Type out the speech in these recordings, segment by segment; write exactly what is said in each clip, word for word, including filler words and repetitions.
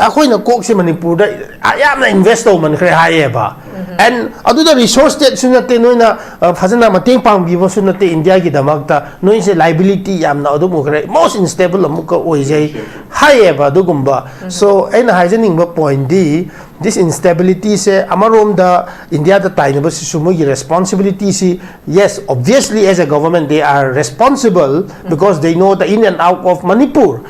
ꯑꯩꯈꯣꯏꯅ ꯀꯣꯛꯁꯦ ꯃꯅꯤꯄꯨꯔꯗ ꯌꯥꯝꯅ invest ꯇꯧꯃꯟꯈ꯭ꯔꯦ ꯍꯥꯏꯌꯦꯕ꯫ And ꯑꯗꯨꯗ resource stateꯁꯨ ꯅꯠꯇꯦ, ꯅꯣꯏꯅ ꯑ, ꯐꯖꯅ ꯃꯇꯦꯡ ꯄꯥꯡꯕꯤꯕꯁꯨ ꯅꯠꯇꯦ ꯏꯟꯗꯤꯌꯥꯒꯤꯗꯃꯛꯇ꯫ ꯅꯣꯏꯁꯦ liability ꯌꯥꯝꯅ ꯑꯗꯨꯝ ꯑꯣꯏꯈ꯭ꯔꯦ, most unstable ꯑꯃꯨꯛꯀ ꯑꯣꯏꯖꯩ ꯍꯥꯏꯌꯦꯕ꯫ ꯑꯗꯨꯒꯨꯝꯕ, so ꯑꯩꯅ ꯍꯥꯏꯖꯅꯤꯡꯕ pointꯗꯤ, this instabilityꯁꯦ ꯑꯃꯔꯣꯝꯗ ꯏꯟꯗꯤꯌꯥꯗ ꯇꯥꯏꯅꯕꯁꯤꯁꯨ ꯃꯣꯏꯒꯤ responsibilityꯁꯤ, yes, obviously as a government they are responsible because they know the in and out of Manipur꯫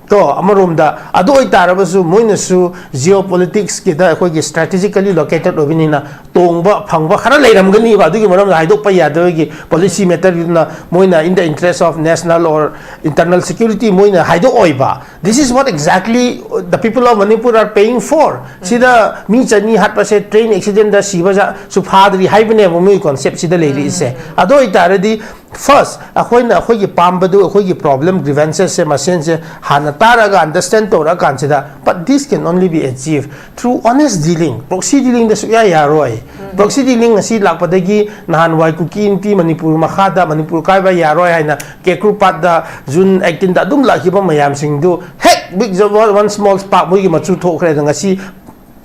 ꯀꯣ, ꯑꯃꯔꯣꯝꯗ ꯑꯗꯨ ꯑꯣꯏꯇꯥꯔꯕꯁꯨ ꯃꯣꯏꯅꯁꯨ geopoliticsꯀꯤꯗ ꯑꯩꯈꯣꯏꯒꯤ strategically located ꯑꯣꯏꯕꯅꯤꯅ ꯇꯣꯡꯕ ꯐꯪꯕ ꯈꯔ ꯂꯩꯔꯝꯒꯅꯤꯕ꯫ ꯑꯗꯨꯒꯤ ꯃꯔꯝꯗ ꯍꯥꯏꯗꯣꯛꯄ ꯌꯥꯗꯕꯒꯤ policy matterꯗꯨꯅ ꯃꯣꯏꯅ in the interest of national or internal security ꯃꯣꯏꯅ ꯍꯥꯏꯗꯣꯛꯑꯣꯏꯕ꯫ This is what exactly the people of Manipur are paying for꯫ ꯁꯤꯗ ꯃꯤ ꯆꯅꯤ ꯍꯥꯠꯄꯁꯦ train accidentꯗ ꯁꯤꯕ ꯁꯨ ꯐꯥꯗ꯭ꯔꯤ ꯍꯥꯏꯕꯅꯦꯕ ꯃꯣꯏ conceptꯁꯤꯗ ꯂꯩꯔꯤꯁꯦ꯫ ꯑꯗꯨ ꯑꯣꯏꯇꯥꯔꯗꯤ first ꯑꯩꯈꯣꯏꯅ ꯑꯩꯈꯣꯏꯒꯤ ꯄꯥꯝꯕꯗꯨ, ꯑꯩꯈꯣꯏꯒꯤ problem grievancesꯁꯦ ꯃꯁꯦꯟꯁꯦ ꯍꯥꯟꯅ ꯇꯥꯔꯒ understand ꯇꯧꯔꯛꯑꯀꯥꯟꯁꯤꯗ, but this can only be achieved through honest dealing꯫ Proxy dealingꯗ ꯁꯨꯛꯌꯥ ꯌꯥꯔꯣꯏ꯫ Proxy dealing ꯉꯁꯤ ꯂꯥꯛꯄꯗꯒꯤ ꯅꯍꯥꯟꯋꯥꯏ ꯀꯨꯀꯤ ꯏꯟꯇꯤ ꯃꯅꯤꯄꯨꯔ ꯃꯈꯥꯗ ꯃꯅꯤꯄꯨꯔ ꯀꯥꯏꯕ ꯌꯥꯔꯣꯏ ꯍꯥꯏꯅ ꯀꯦꯀ꯭ꯔꯨꯄꯥꯠꯇ June eighteenꯗ ꯑꯗꯨꯝ ꯂꯥꯛꯈꯤꯕ ꯃꯌꯥꯝꯁꯤꯡꯗꯨ ꯍꯦꯛ big one small spark ꯃꯣꯏꯒꯤ ꯃꯆꯨ ꯊꯣꯛꯈ꯭ꯔꯦ꯫ ꯑꯗꯣ ꯉꯁꯤ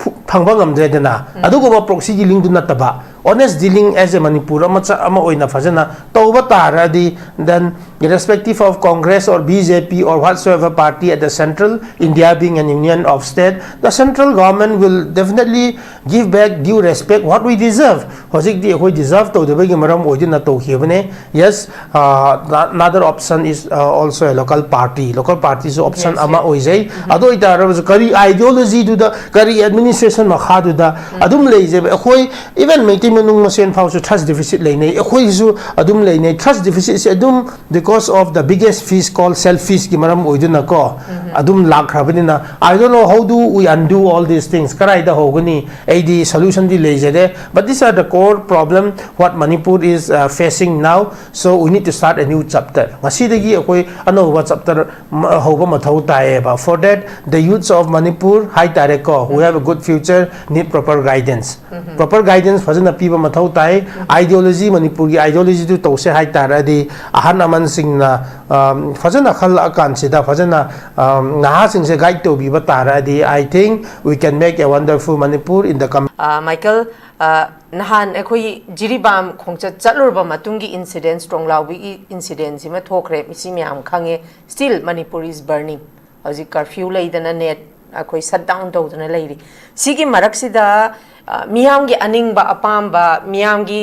ꯐꯨ-, ꯐꯪꯕ ꯉꯝꯗ꯭ꯔꯦꯗꯅ꯫ ꯑꯗꯨꯒꯨꯝꯕ proxy dealingꯗꯨ ꯅꯠꯇꯕ, honest dealing as a Manipur ꯑꯃ ꯆ-, ꯑꯃ ꯑꯣꯏꯅ ꯐꯖꯅ ꯇꯧꯕ ꯇꯥꯔꯗꯤ, then irrespective of Congress or B J P or whatsoever party at the central, India being an union of state, the central government will definitely give back due respect what we deserve꯫ ꯍꯧꯖꯤꯛꯇꯤ ꯑꯩꯈꯣꯏ deserve ꯇꯧꯗꯕꯒꯤ ꯃꯔꯝ ꯑꯣꯏꯗꯨꯅ ꯇꯧꯈꯤꯕꯅꯦ꯫ Yes, uh, another option is, uh, also a local party꯫ Local partyꯁꯨ option Yes, ꯑꯃ yes. ꯑꯣꯏꯖꯩ꯫ ꯑꯗꯨ ꯑꯣꯏꯇꯥꯔꯕꯁꯨ ꯀꯔꯤ ideologyꯗꯨꯗ, ꯀꯔꯤ administration ꯃꯈꯥꯗꯨꯗ ꯑꯗꯨꯝ ꯂꯩꯖꯕ ꯑꯩꯈꯣꯏ, even ꯃꯩꯇꯩ ꯃꯅꯨꯡ ꯃꯁꯦꯟ ꯐꯥꯎꯁꯨ trust deficit ꯂꯩꯅꯩ꯫ ꯑꯩꯈꯣꯏꯒꯤꯁꯨ ꯑꯗꯨꯝ ꯂꯩꯅꯩ꯫ Trust deficitꯁꯦ ꯑꯗꯨꯝ because of the biggest fish called selfishꯀꯤ ꯃꯔꯝ ꯑꯣꯏꯗꯨꯅꯀꯣ ꯑꯗꯨꯝ ꯂꯥꯛꯈ꯭ꯔꯕꯅꯤꯅ, I don't know how do we undo all these things꯫ ꯀꯔꯥꯏꯗ ꯍꯧꯒꯅꯤ? ꯑꯩꯗꯤ solutionꯗꯤ ꯂꯩꯖꯗꯦ, but these are the core problem what Manipur is, uh, facing now, so we need to start a new chapter꯫ ꯉꯁꯤꯗꯒꯤ ꯑꯩꯈꯣꯏ ꯑꯅꯧꯕ chapter ꯃ-, ꯍꯧꯕ ꯃꯊꯧ ꯇꯥꯏꯌꯦꯕ꯫ For that, the youths of Manipur ꯍꯥꯏꯇꯥꯔꯦꯀꯣ, who have a good future, need proper guidance꯫ Proper guidance ꯐꯖꯅ ꯄꯤꯕ ꯃꯊꯧ ꯇꯥꯏ꯫ ꯑꯥꯏꯗꯤꯌꯣꯂꯣꯖꯤ, ꯃꯅꯤꯄꯨꯔꯒꯤ ꯑꯥꯏꯗꯤꯌꯣꯂꯣꯖꯤꯗꯨ ꯇꯧꯁꯦ ꯍꯥꯏ ꯇꯥꯔꯗꯤ, ꯑꯍꯜ ꯂꯃꯟꯁꯤꯡꯅ, ꯑꯝ, ꯐꯖꯅ ꯈꯜꯂꯛꯑꯀꯥꯟꯁꯤꯗ ꯐꯖꯅ, ꯑꯝ, ꯅꯍꯥꯁꯤꯡꯁꯦ ꯒꯥꯏꯗ ꯇꯧꯕꯤꯕ ꯇꯥꯔꯗꯤ, I think we can make a wonderful Manipur in the coming. ꯑ, ꯃꯥꯏꯀꯦꯜ, ꯑ, ꯅꯍꯥꯟ ꯑꯩꯈꯣꯏ ꯖꯤꯔꯤꯕꯥꯝ ꯈꯣꯡꯆꯠ ꯆꯠꯂꯨꯔꯕ ꯃꯇꯨꯡꯒꯤ ꯏꯟꯁꯤꯗꯦꯟꯁ, ꯇ꯭ꯔꯣꯡꯂꯥꯎꯕꯤꯒꯤ ꯏꯟꯁꯤꯗꯦꯟꯁ ꯑꯃ ꯊꯣꯛꯈ꯭ꯔꯦ, ꯃꯁꯤ ꯃꯌꯥꯝ ꯈꯪꯉꯦ꯫ Still Manipur is burning. ꯍꯧꯖꯤꯛ ꯀꯔꯐ꯭ꯌꯨ ꯂꯩꯗꯅ, ꯅꯦꯠ ꯑꯩꯈꯣꯏ ꯁꯠ ꯗꯥꯎꯟ ꯇꯧꯗꯅ ꯂꯩꯔꯤ꯫ ꯁꯤꯒꯤ ꯃꯔꯛꯁꯤꯗ, ꯑ, ꯃꯤꯌꯥꯝꯒꯤ ꯑꯅꯤꯡꯕ ꯑꯄꯥꯝꯕ, ꯃꯤꯌꯥꯝꯒꯤ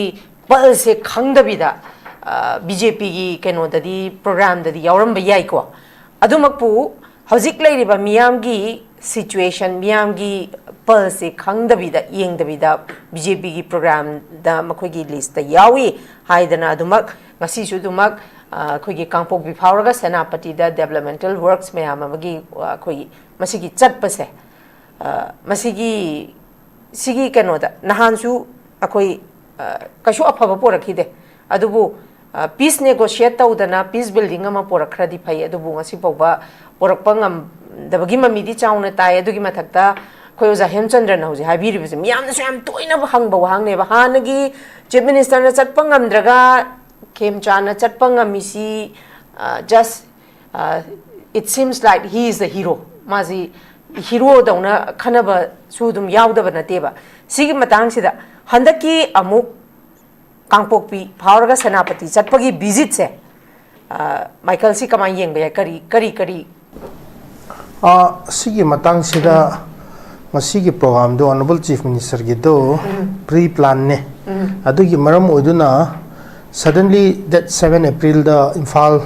ꯄꯜꯁꯁꯦ ꯈꯪꯗꯕꯤꯗ, ꯑ, ꯕꯤ ꯖꯦ ꯄꯤꯒꯤ ꯀꯩꯅꯣꯗꯗꯤ, ꯄ꯭ꯔꯣꯒ꯭ꯔꯥꯝꯗꯗꯤ ꯌꯥꯎꯔꯝꯕ ꯌꯥꯏꯀꯣ꯫ ꯑꯗꯨꯃꯛꯄꯨ ꯍꯧꯖꯤꯛ ꯂꯩꯔꯤꯕ ꯃꯤꯌꯥꯝꯒꯤ ꯁꯤꯆꯨꯋꯦꯁꯟ, ꯃꯤꯌꯥꯝꯒꯤ ꯄꯜꯁꯁꯦ ꯈꯪꯗꯕꯤꯗ, ꯌꯦꯡꯗꯕꯤꯗ ꯕꯤ ꯖꯦ ꯄꯤꯒꯤ ꯄ꯭ꯔꯣꯒ꯭ꯔꯥꯝꯗ ꯃꯈꯣꯏꯒꯤ ꯂꯤꯁꯇ ꯌꯥꯎꯏ ꯍꯥꯏꯗꯅ ꯑꯗꯨꯃꯛ ꯉꯁꯤꯁꯨ ꯑꯗꯨꯃꯛ, ꯑ, ꯑꯩꯈꯣꯏꯒꯤ ꯀꯥꯡꯄꯣꯛꯄꯤ ꯐꯥꯎꯔꯒ ꯁꯦꯅꯥꯄꯇꯤꯗ ꯗꯦꯕꯂꯞꯃꯦꯟꯇꯦꯜ ꯋꯔꯛꯁ ꯃꯌꯥꯝ ꯑꯃꯒꯤ, ꯑ, ꯑꯩꯈꯣꯏꯒꯤ ꯃꯁꯤꯒꯤ ꯆꯠꯄꯁꯦ, ꯑ, ꯃꯁꯤꯒꯤ, ꯁꯤꯒꯤ ꯀꯩꯅꯣꯗ ꯅꯍꯥꯟꯁꯨ ꯑꯩꯈꯣꯏ, ꯑ, ꯀꯩꯁꯨ ꯑꯐꯕ ꯄꯨꯔꯛꯈꯤꯗꯦ꯫ ꯑꯗꯨꯕꯨ, ꯑ, ꯄꯤꯁ ꯅꯦꯒꯣꯁꯤꯌꯦꯠ ꯇꯧꯗꯅ ꯄꯤꯁ ꯕꯤꯜꯗꯤꯡ ꯑꯃ ꯄꯨꯔꯛꯈ꯭ꯔꯗꯤ ꯐꯩ, ꯑꯗꯨꯕꯨ ꯉꯁꯤ ꯐꯥꯎꯕ ꯄꯨꯔꯛꯄ ꯉꯝꯗꯕꯒꯤ ꯃꯃꯤꯗꯤ ꯆꯥꯎꯅ ꯇꯥꯏ꯫ ꯑꯗꯨꯒꯤ ꯃꯊꯛꯇ ꯑꯩꯈꯣꯏ ꯑꯣꯖꯥ ꯍꯦꯝꯆꯟꯗ꯭ꯔꯅ ꯍꯧꯖꯤꯛ ꯍꯥꯏꯕꯤꯔꯤꯕꯁꯦ ꯃꯤꯌꯥꯝꯅꯁꯨ ꯌꯥꯝ ꯇꯣꯏꯅ ꯍꯪꯕ ꯋꯥꯍꯪꯅꯦꯕ, ꯍꯥꯟꯅꯒꯤ ꯆꯤꯐ ꯃꯤꯅꯤꯁꯇꯔꯅ ꯆꯠꯄ ꯉꯝꯗ꯭ꯔꯒ ꯈꯦꯝꯆꯥꯟꯅ ꯆꯠꯄ ꯉꯝꯃꯤꯁꯤ, ꯑ, just, ꯑ, it seems like he is the hero, ꯃꯥꯁꯤ ꯍꯤꯔꯣꯗꯧꯅ ꯈꯟꯅꯕꯁꯨ ꯑꯗꯨꯝ ꯌꯥꯎꯗꯕ ꯅꯠꯇꯦꯕ꯫ ꯁꯤꯒꯤ ꯃꯇꯥꯡꯁꯤꯗ ꯍꯟꯗꯛꯀꯤ ꯑꯃꯨꯛ ꯀꯥꯡꯄꯣꯛꯄꯤ ꯐꯥꯎꯔꯒ ꯁꯦꯅꯥꯄꯇꯤ ꯆꯠꯄꯒꯤ ꯚꯤꯖꯤꯠꯁꯦ, ꯑ, ꯃꯥꯏꯀꯜꯁꯤ ꯀꯃꯥꯏꯅ ꯌꯦꯡꯕ ꯌꯥꯏ? ꯀꯔꯤ, ꯀꯔꯤ, ꯀꯔꯤ? ꯑ, ꯁꯤꯒꯤ ꯃꯇꯥꯡꯁꯤꯗ ꯉꯁꯤꯒꯤ ꯄ꯭ꯔꯣꯒ꯭ꯔꯥꯝꯗꯣ ꯑꯣꯅꯔꯦꯕꯜ ꯆꯤꯐ ꯃꯤꯅꯤꯁꯇꯔꯒꯤꯗꯣ ꯄ꯭ꯔꯤ ꯄ꯭ꯂꯥꯟꯅꯦ꯫ ꯑꯗꯨꯒꯤ ꯃꯔꯝ ꯑꯣꯏꯗꯨꯅ suddenly date seven Aprilꯗ ꯏꯝꯐꯥꯜ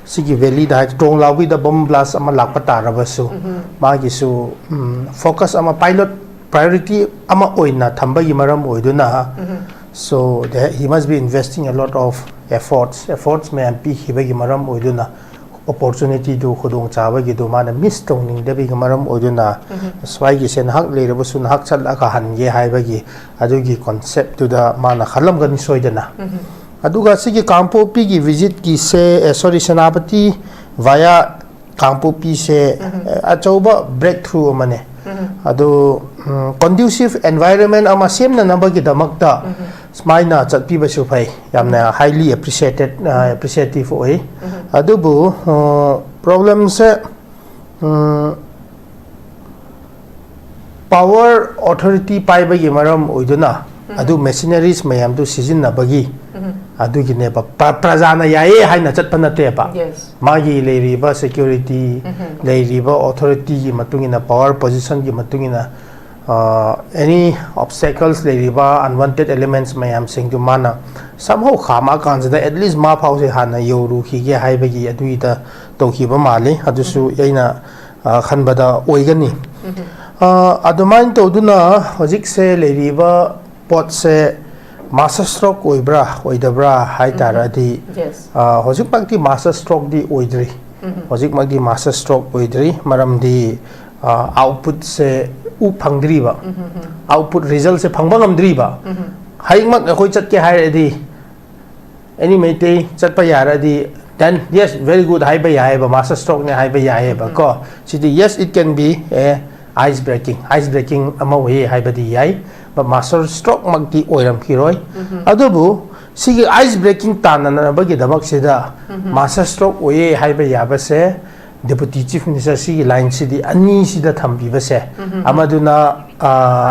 ꯁꯤꯒꯤ ꯚꯦꯂꯤꯗ ꯍꯥꯏ ꯇ꯭ꯔꯣꯡ ꯂꯥꯎꯕꯤꯗ ꯕꯣꯝ ꯕ꯭ꯂꯥꯁ ꯑꯃ ꯂꯥꯛꯄ ꯇꯥꯔꯕꯁꯨ, ꯃꯥꯒꯤꯁꯨ, ꯎꯝ, ꯐꯣꯀꯁ ꯑꯃ, ꯄꯥꯏꯂꯣꯠ ꯄ꯭ꯔꯥꯏꯌꯣꯔꯤꯇꯤ ꯑꯃ ꯑꯣꯏꯅ ꯊꯝꯕꯒꯤ ꯃꯔꯝ ꯑꯣꯏꯗꯨꯅ, so the, he must be investing a lot of efforts, efforts ꯃꯌꯥꯝ ꯄꯤꯈꯤꯕꯒꯤ ꯃꯔꯝ ꯑꯣꯏꯗꯨꯅ, ꯑꯣꯄꯣꯔꯆꯨꯅꯤꯇꯤꯗꯨ, ꯈꯨꯗꯣꯡꯆꯥꯕꯒꯤꯗꯨ ꯃꯥꯅ ꯃꯤꯁ ꯇꯧꯅꯤꯡꯗꯕꯒꯤ ꯃꯔꯝ ꯑꯣꯏꯗꯨꯅ, ꯁ꯭ꯋꯥꯏꯒꯤꯁꯦ ꯅꯍꯥꯛ ꯂꯩꯔꯕꯁꯨ ꯅꯍꯥꯛ ꯆꯠꯂꯒ ꯍꯟꯒꯦ ꯍꯥꯏꯕꯒꯤ ꯑꯗꯨꯒꯤ ꯀꯣꯟꯁꯦꯞꯇꯨꯗ ꯃꯥꯅ ꯈꯜꯂꯝꯒꯅꯤ ꯁꯣꯏꯗꯅ꯫ ꯑꯗꯨꯒ ꯁꯤꯒꯤ ꯀꯥꯡꯄꯣꯛꯄꯤꯒꯤ ꯚꯤꯖꯤꯠꯀꯤꯁꯦ, ꯑꯦ, ꯁꯣꯔꯤ, ꯁꯦꯅꯥꯄꯇꯤ ꯚꯥꯌꯥ ꯀꯥꯡꯄꯣꯛꯄꯤꯁꯦ, ꯑꯦ, ꯑꯆꯧꯕ ꯕ꯭ꯔꯦꯛ ꯊ꯭ꯔꯨ ꯑꯃꯅꯦ꯫ ꯑꯗꯨ ꯎꯝ, conducive environment ꯑꯃ ꯁꯦꯝꯅꯅꯕꯒꯤꯗꯃꯛꯇ ꯁꯨꯃꯥꯏꯅ ꯆꯠꯄꯤꯕꯁꯨ ꯐꯩ, ꯌꯥꯝꯅ highly appreciated ꯑꯦꯄ꯭ꯔꯤꯁꯤꯌꯦꯇꯤꯞ ꯑꯣꯏ꯫ ꯑꯗꯨꯕꯨ ꯄ꯭ꯔꯣꯕ꯭ꯂꯦꯝꯁꯦ ꯄꯥꯋꯔ ꯑꯣꯊꯣꯔꯤꯇꯤ ꯄꯥꯏꯕꯒꯤ ꯃꯔꯝ ꯑꯣꯏꯗꯨꯅ ꯑꯗꯨ ꯃꯦꯁꯤꯅꯔꯤꯁ ꯃꯌꯥꯝꯗꯨ ꯁꯤꯖꯤꯟꯅꯕꯒꯤ ꯑꯗꯨꯒꯤꯅꯦꯕ꯫ ꯄ꯭ꯔ- ꯄ꯭ꯔꯖꯥꯅ ꯌꯥꯏꯌꯦ ꯍꯥꯏꯅ ꯆꯠꯄ ꯅꯠꯇꯦꯕ꯫ Yes. ꯃꯥꯒꯤ ꯂꯩꯔꯤꯕ ꯁꯦꯀ꯭ꯌꯨꯔꯤꯇꯤ, ꯂꯩꯔꯤꯕ ꯑꯣꯊꯣꯔꯤꯇꯤꯒꯤ ꯃꯇꯨꯡ ꯏꯟꯅ, ꯄꯥꯋꯔ ꯄꯣꯖꯤꯁꯟꯒꯤ ꯃꯇꯨꯡ ꯏꯟꯅ ꯑꯦꯅꯤ ꯑꯣꯕꯁꯇꯦꯀꯜꯁ ꯂꯩꯔꯤꯕ ꯑꯟꯋꯥꯟꯇꯦꯠ ꯑꯦꯂꯤꯃꯦꯟꯠꯁ ꯃꯌꯥꯝꯁꯤꯡꯗꯨ ꯃꯥꯅ ꯁꯝꯍꯧ ꯈꯥꯝꯃꯛꯑꯀꯥꯟꯁꯤꯗ ꯑꯦꯠꯂꯤꯁ ꯃꯥ ꯐꯥꯎꯁꯦ ꯍꯥꯟꯅ ꯌꯧꯔꯨꯈꯤꯒꯦ ꯍꯥꯏꯕꯒꯤ ꯑꯗꯨꯒꯤꯗ ꯇꯧꯈꯤꯕ ꯃꯥꯜꯂꯤ꯫ ꯑꯗꯨꯁꯨ ꯑꯩꯅ ꯑ, ꯈꯟꯕꯗ ꯑꯣꯏꯒꯅꯤ꯫ ꯑ, ꯑꯗꯨꯃꯥꯏꯅ ꯇꯧꯗꯨꯅ ꯍꯧꯖꯤꯛꯁꯦ ꯂꯩꯔꯤꯕ ꯄꯣꯠꯁꯦ ꯃꯥꯁꯇꯔ ꯁ꯭ꯇ꯭ꯔꯣꯛ ꯑꯣꯏꯕ꯭ꯔꯥ ꯑꯣꯏꯗꯕ꯭ꯔꯥ ꯍꯥꯏ ꯇꯥꯔꯗꯤ Yes. ꯑ, ꯍꯧꯖꯤꯛꯃꯛꯇꯤ ꯃꯥꯁꯇꯔ ꯁ꯭ꯇ꯭ꯔꯣꯛꯇꯤ ꯑꯣꯏꯗ꯭ꯔꯤ꯫ ꯍꯧꯖꯤꯛꯃꯛꯇꯤ ꯃꯥꯁꯇꯔ ꯁ꯭ꯇ꯭ꯔꯣꯛ ꯑꯣꯏꯗ꯭ꯔꯤ, ꯃꯔꯝꯗꯤ ꯑꯥꯎꯠꯄꯨꯠꯁꯦ ꯎ ꯐꯪꯗ꯭ꯔꯤꯕ, ꯑꯥꯎꯠꯄꯨꯠ ꯔꯤꯖꯜꯁꯦ ꯐꯪꯕ ꯉꯝꯗ꯭ꯔꯤꯕ꯫ ꯍꯌꯦꯡꯃꯛ ꯑꯩꯈꯣꯏ ꯆꯠꯀꯦ ꯍꯥꯏꯔꯗꯤ, ꯑꯦꯅꯤ ꯃꯩꯇꯩ ꯆꯠꯄ ꯌꯥꯔꯗꯤ, then yes, very good ꯍꯥꯏꯕ ꯌꯥꯏꯑꯕ, ꯃꯥꯁꯇꯔ ꯁ꯭ꯇ꯭ꯔꯣꯛꯅꯦ ꯍꯥꯏꯕ ꯌꯥꯏꯑꯕ ꯀꯣ꯫ ꯁꯤꯗꯤ yes, it can be a ice breaking, ice breaking ꯑꯃ ꯑꯣꯏꯌꯦ ꯍꯥꯏꯕꯗꯤ ꯌꯥꯏ, but ꯃꯥꯁꯇꯔ ꯁ꯭ꯇ꯭ꯔꯣꯛꯃꯛꯇꯤ ꯑꯣꯏꯔꯝꯈꯤꯔꯣꯏ꯫ ꯑꯗꯨꯕꯨ ꯁꯤꯒꯤ ꯑꯥꯏꯁ ꯕ꯭ꯔꯦꯀꯤꯡ ꯇꯥꯟꯅꯅꯕꯒꯤꯗꯃꯛꯁꯤꯗ ꯃꯥꯁꯇꯔ ꯁ꯭ꯇ꯭ꯔꯣꯛ ꯑꯣꯏꯌꯦ ꯍꯥꯏꯕ ꯌꯥꯕꯁꯦ ꯗꯦꯄꯨꯇꯤ ꯆꯤꯐ ꯃꯤꯅꯤꯁꯇꯔ ꯁꯤꯒꯤ ꯂꯥꯏꯟꯁꯤꯗꯤ ꯑꯅꯤꯁꯤꯗ ꯊꯝꯕꯤꯕꯁꯦ, ꯑꯃꯗꯨꯅ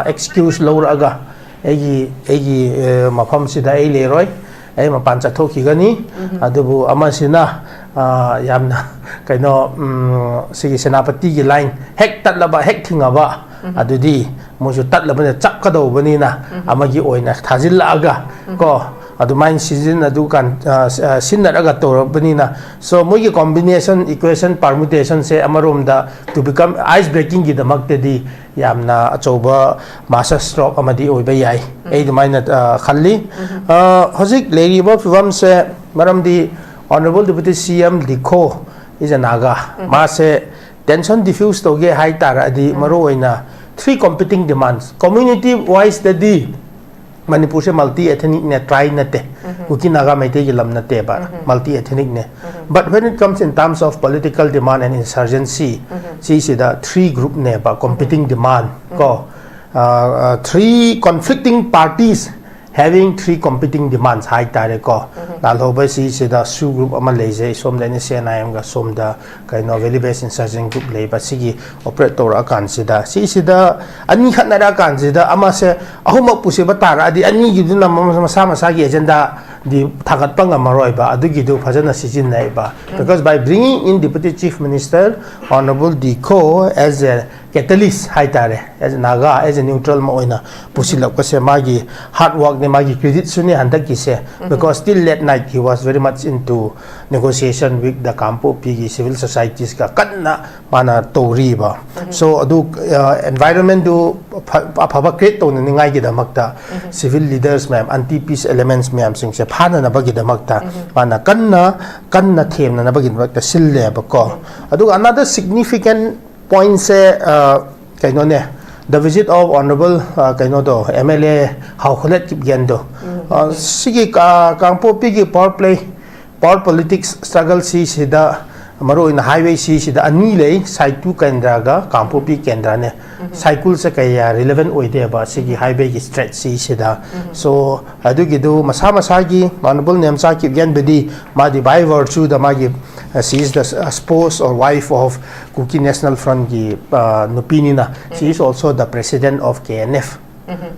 ꯑꯦꯛꯁꯀ꯭ꯌꯨꯁ ꯂꯧꯔꯛꯑꯒ ꯑꯩꯒꯤ ꯑꯩꯒꯤ ꯑ, ꯃꯐꯝꯁꯤꯗ ꯑꯩ ꯂꯩꯔꯣꯏ, ꯑꯩ ꯃꯄꯥꯟ ꯆꯠꯊꯣꯛꯈꯤꯒꯅꯤ꯫ ꯑꯗꯨꯕꯨ ꯑꯃꯁꯤꯅ ꯑ, ꯌꯥꯝꯅ ꯀꯩꯅꯣ ꯎꯝ, ꯁꯤꯒꯤ ꯁꯦꯅꯥꯄꯇꯤꯒꯤ ꯂꯥꯏꯟ ꯍꯦꯛ ꯇꯠꯂꯕ, ꯍꯦꯛ ꯊꯤꯡꯉꯕ, ꯑꯗꯨꯗꯤ ꯃꯣꯏꯁꯨ ꯇꯠꯂꯕꯅꯤꯅ ꯆꯞꯀꯗꯧꯕꯅꯤꯅ ꯑꯃꯒꯤ ꯑꯣꯏꯅ ꯊꯥꯖꯤꯜꯂꯛꯑꯒ ꯀꯣ, ꯑꯗꯨꯃꯥꯏꯅ ꯁꯤꯖꯤꯟꯅꯗꯨ ꯀꯥꯟ ꯑ, ꯁ- ꯑ, ꯁꯤꯟꯅꯔꯒ ꯇꯧꯔꯕꯅꯤꯅ, so ꯃꯣꯏꯒꯤ ꯀꯣꯝꯕꯤꯅꯦꯁꯟ, ꯏꯀ꯭ꯋꯦꯁꯟ, ꯄꯥꯔꯃꯨꯇꯦꯁꯟꯁꯦ ꯑꯃꯔꯣꯝꯗ to become ice breakingꯒꯤꯗꯃꯛꯇꯗꯤ ꯌꯥꯝꯅ ꯑꯆꯧꯕ ꯃꯥꯁꯇꯔ ꯁ꯭ꯇ꯭ꯔꯣꯛ ꯑꯃꯗꯤ ꯑꯣꯏꯕ ꯌꯥꯏ꯫ ꯑꯩ ꯑꯗꯨꯃꯥꯏꯅ ꯑ, ꯈꯜꯂꯤ꯫ ꯑ, ꯍꯧꯖꯤꯛ ꯂꯩꯔꯤꯕ ꯐꯤꯕꯝꯁꯦ, ꯃꯔꯝꯗꯤ Honourable Deputy C M Likho is a Naga, ꯃꯥꯁꯦ ꯇꯦꯟꯁꯟ ꯗꯤꯐ꯭ꯌꯨꯁ ꯇꯧꯒꯦ ꯍꯥꯏ ꯇꯥꯔꯗꯤ ꯃꯔꯨꯑꯣꯏꯅ three competing demands, community wiseꯇꯗꯤ ꯃꯅꯤꯄꯨꯔꯁꯦ multi ethnicꯅꯦ, tri ꯅꯠꯇꯦ꯫ ꯀꯨꯀꯤ ꯅꯥꯒꯥ ꯃꯩꯇꯩꯒꯤ ꯂꯝ ꯅꯠꯇꯦꯕ, multi ethnicꯅꯦ꯫ But when it comes in terms of political demand and insurgency, ꯁꯤꯁꯤꯗ three groupꯅꯦꯕ, competing demand ꯀꯣ꯫ Uh, uh, three conflicting parties having three competing demands ꯍꯥꯏꯇꯥꯔꯦꯀꯣ꯫ ꯂꯥꯜꯍꯧꯕ ꯁꯤꯁꯤꯗ SoO group ꯑꯃ ꯂꯩꯖꯩ, ꯁꯣꯝꯗ ꯑꯩꯅ CNIMꯒ, ꯁꯣꯝꯗ ꯀꯩꯅꯣ Valley Based Insurgent Group ꯂꯩꯕ, ꯁꯤꯒꯤ operate ꯇꯧꯔꯛꯑꯀꯥꯟꯁꯤꯗ, ꯁꯤꯁꯤꯗ ꯑꯅꯤ ꯈꯠꯅꯔꯛꯑꯀꯥꯟꯁꯤꯗ ꯑꯃꯁꯦ ꯑꯍꯨꯝꯃꯛ ꯄꯨꯁꯤꯕ ꯇꯥꯔꯛꯑꯗꯤ ꯑꯅꯤꯒꯤꯗꯨꯅ ꯃꯁꯥ ꯃꯁꯥꯒꯤ agendaꯗꯤ ꯊꯥꯡꯒꯠꯄ ꯉꯝꯃꯔꯣꯏꯕ, ꯑꯗꯨꯒꯤꯗꯨ ꯐꯖꯅ ꯁꯤꯖꯤꯟꯅꯩꯕ꯫ Because by bringing in Deputy Chief Minister Honorable D Kho as a catalyst ꯍꯥꯏꯇꯥꯔꯦ, as a Naga, as a neutral ꯑꯃ ꯑꯣꯏꯅ ꯄꯨꯁꯤꯜꯂꯛꯄꯁꯦ ꯃꯥꯒꯤ hard workꯅꯦ, ꯃꯥꯒꯤ creditꯁꯨꯅꯦ ꯍꯟꯗꯛꯀꯤꯁꯦ꯫ Because till late night he was very much into negotiation with the ꯀꯥꯡꯄꯣꯛꯄꯤꯒꯤ civil societiesꯀ ꯀꯟꯅ ꯃꯥꯅ ꯇꯧꯔꯤꯕ꯫ So ꯑꯗꯨ, ꯑ, environmentꯗꯨ ꯐ-, ꯑꯐꯕ create ꯇꯧꯅꯅꯤꯡꯉꯥꯏꯒꯤꯗꯃꯛꯇ civil leaders ꯃꯌꯥꯝ, anti peace elements ꯃꯌꯥꯝꯁꯤꯡꯁꯦ ꯐꯥꯅꯅꯕꯒꯤꯗꯃꯛꯇ ꯃꯥꯅ ꯀꯟꯅ, ꯀꯟꯅ ꯊꯦꯝꯅꯅꯕꯒꯤꯗꯃꯛꯇ ꯁꯤꯜꯂꯦꯕꯀꯣ꯫ ꯑꯗꯨꯒ another significant pointꯁꯦ, ꯑ, ꯀꯩꯅꯣꯅꯦ, the visit of Honorable, ꯑ, ꯀꯩꯅꯣꯗꯣ, MLA ꯍꯥꯎꯈꯣꯂꯦꯠ ꯀꯤꯞꯒꯦꯟꯗꯣ꯫ ꯑ, ꯁꯤꯒꯤ ꯀꯥ-, ꯀꯥꯡꯄꯣꯛꯄꯤꯒꯤ power play, power politics struggle ꯁꯤꯁꯤꯗ ꯃꯔꯨꯑꯣꯏꯅ highway ꯁꯤꯁꯤꯗ ꯑꯅꯤ ꯂꯩ, ꯁꯥꯏꯇꯨ ꯀꯦꯟꯗ꯭ꯔꯒ ꯀꯥꯡꯄꯣꯛꯄꯤ ꯀꯦꯟꯗ꯭ꯔꯅꯦ꯫ ꯁꯥꯏꯀꯨꯜꯁꯦ ꯀꯌꯥ relevant ꯑꯣꯏꯗꯦꯕ ꯁꯤꯒꯤ highwayꯒꯤ stretch ꯁꯤꯁꯤꯗ꯫ So ꯑꯗꯨꯒꯤꯗꯨ ꯃꯁꯥ ꯃꯁꯥꯒꯤ Honorable ꯅꯦꯝꯆꯥ ꯀꯤꯞꯒꯦꯟꯕꯨꯗꯤ ꯃꯥꯗꯤ by virtueꯗ ꯃꯥꯒꯤ, uh, she is the, uh, spouse or wife of Kuki National Frontꯀꯤ, uh, ꯅꯨꯄꯤꯅꯤꯅ, she is also the president of KNF꯫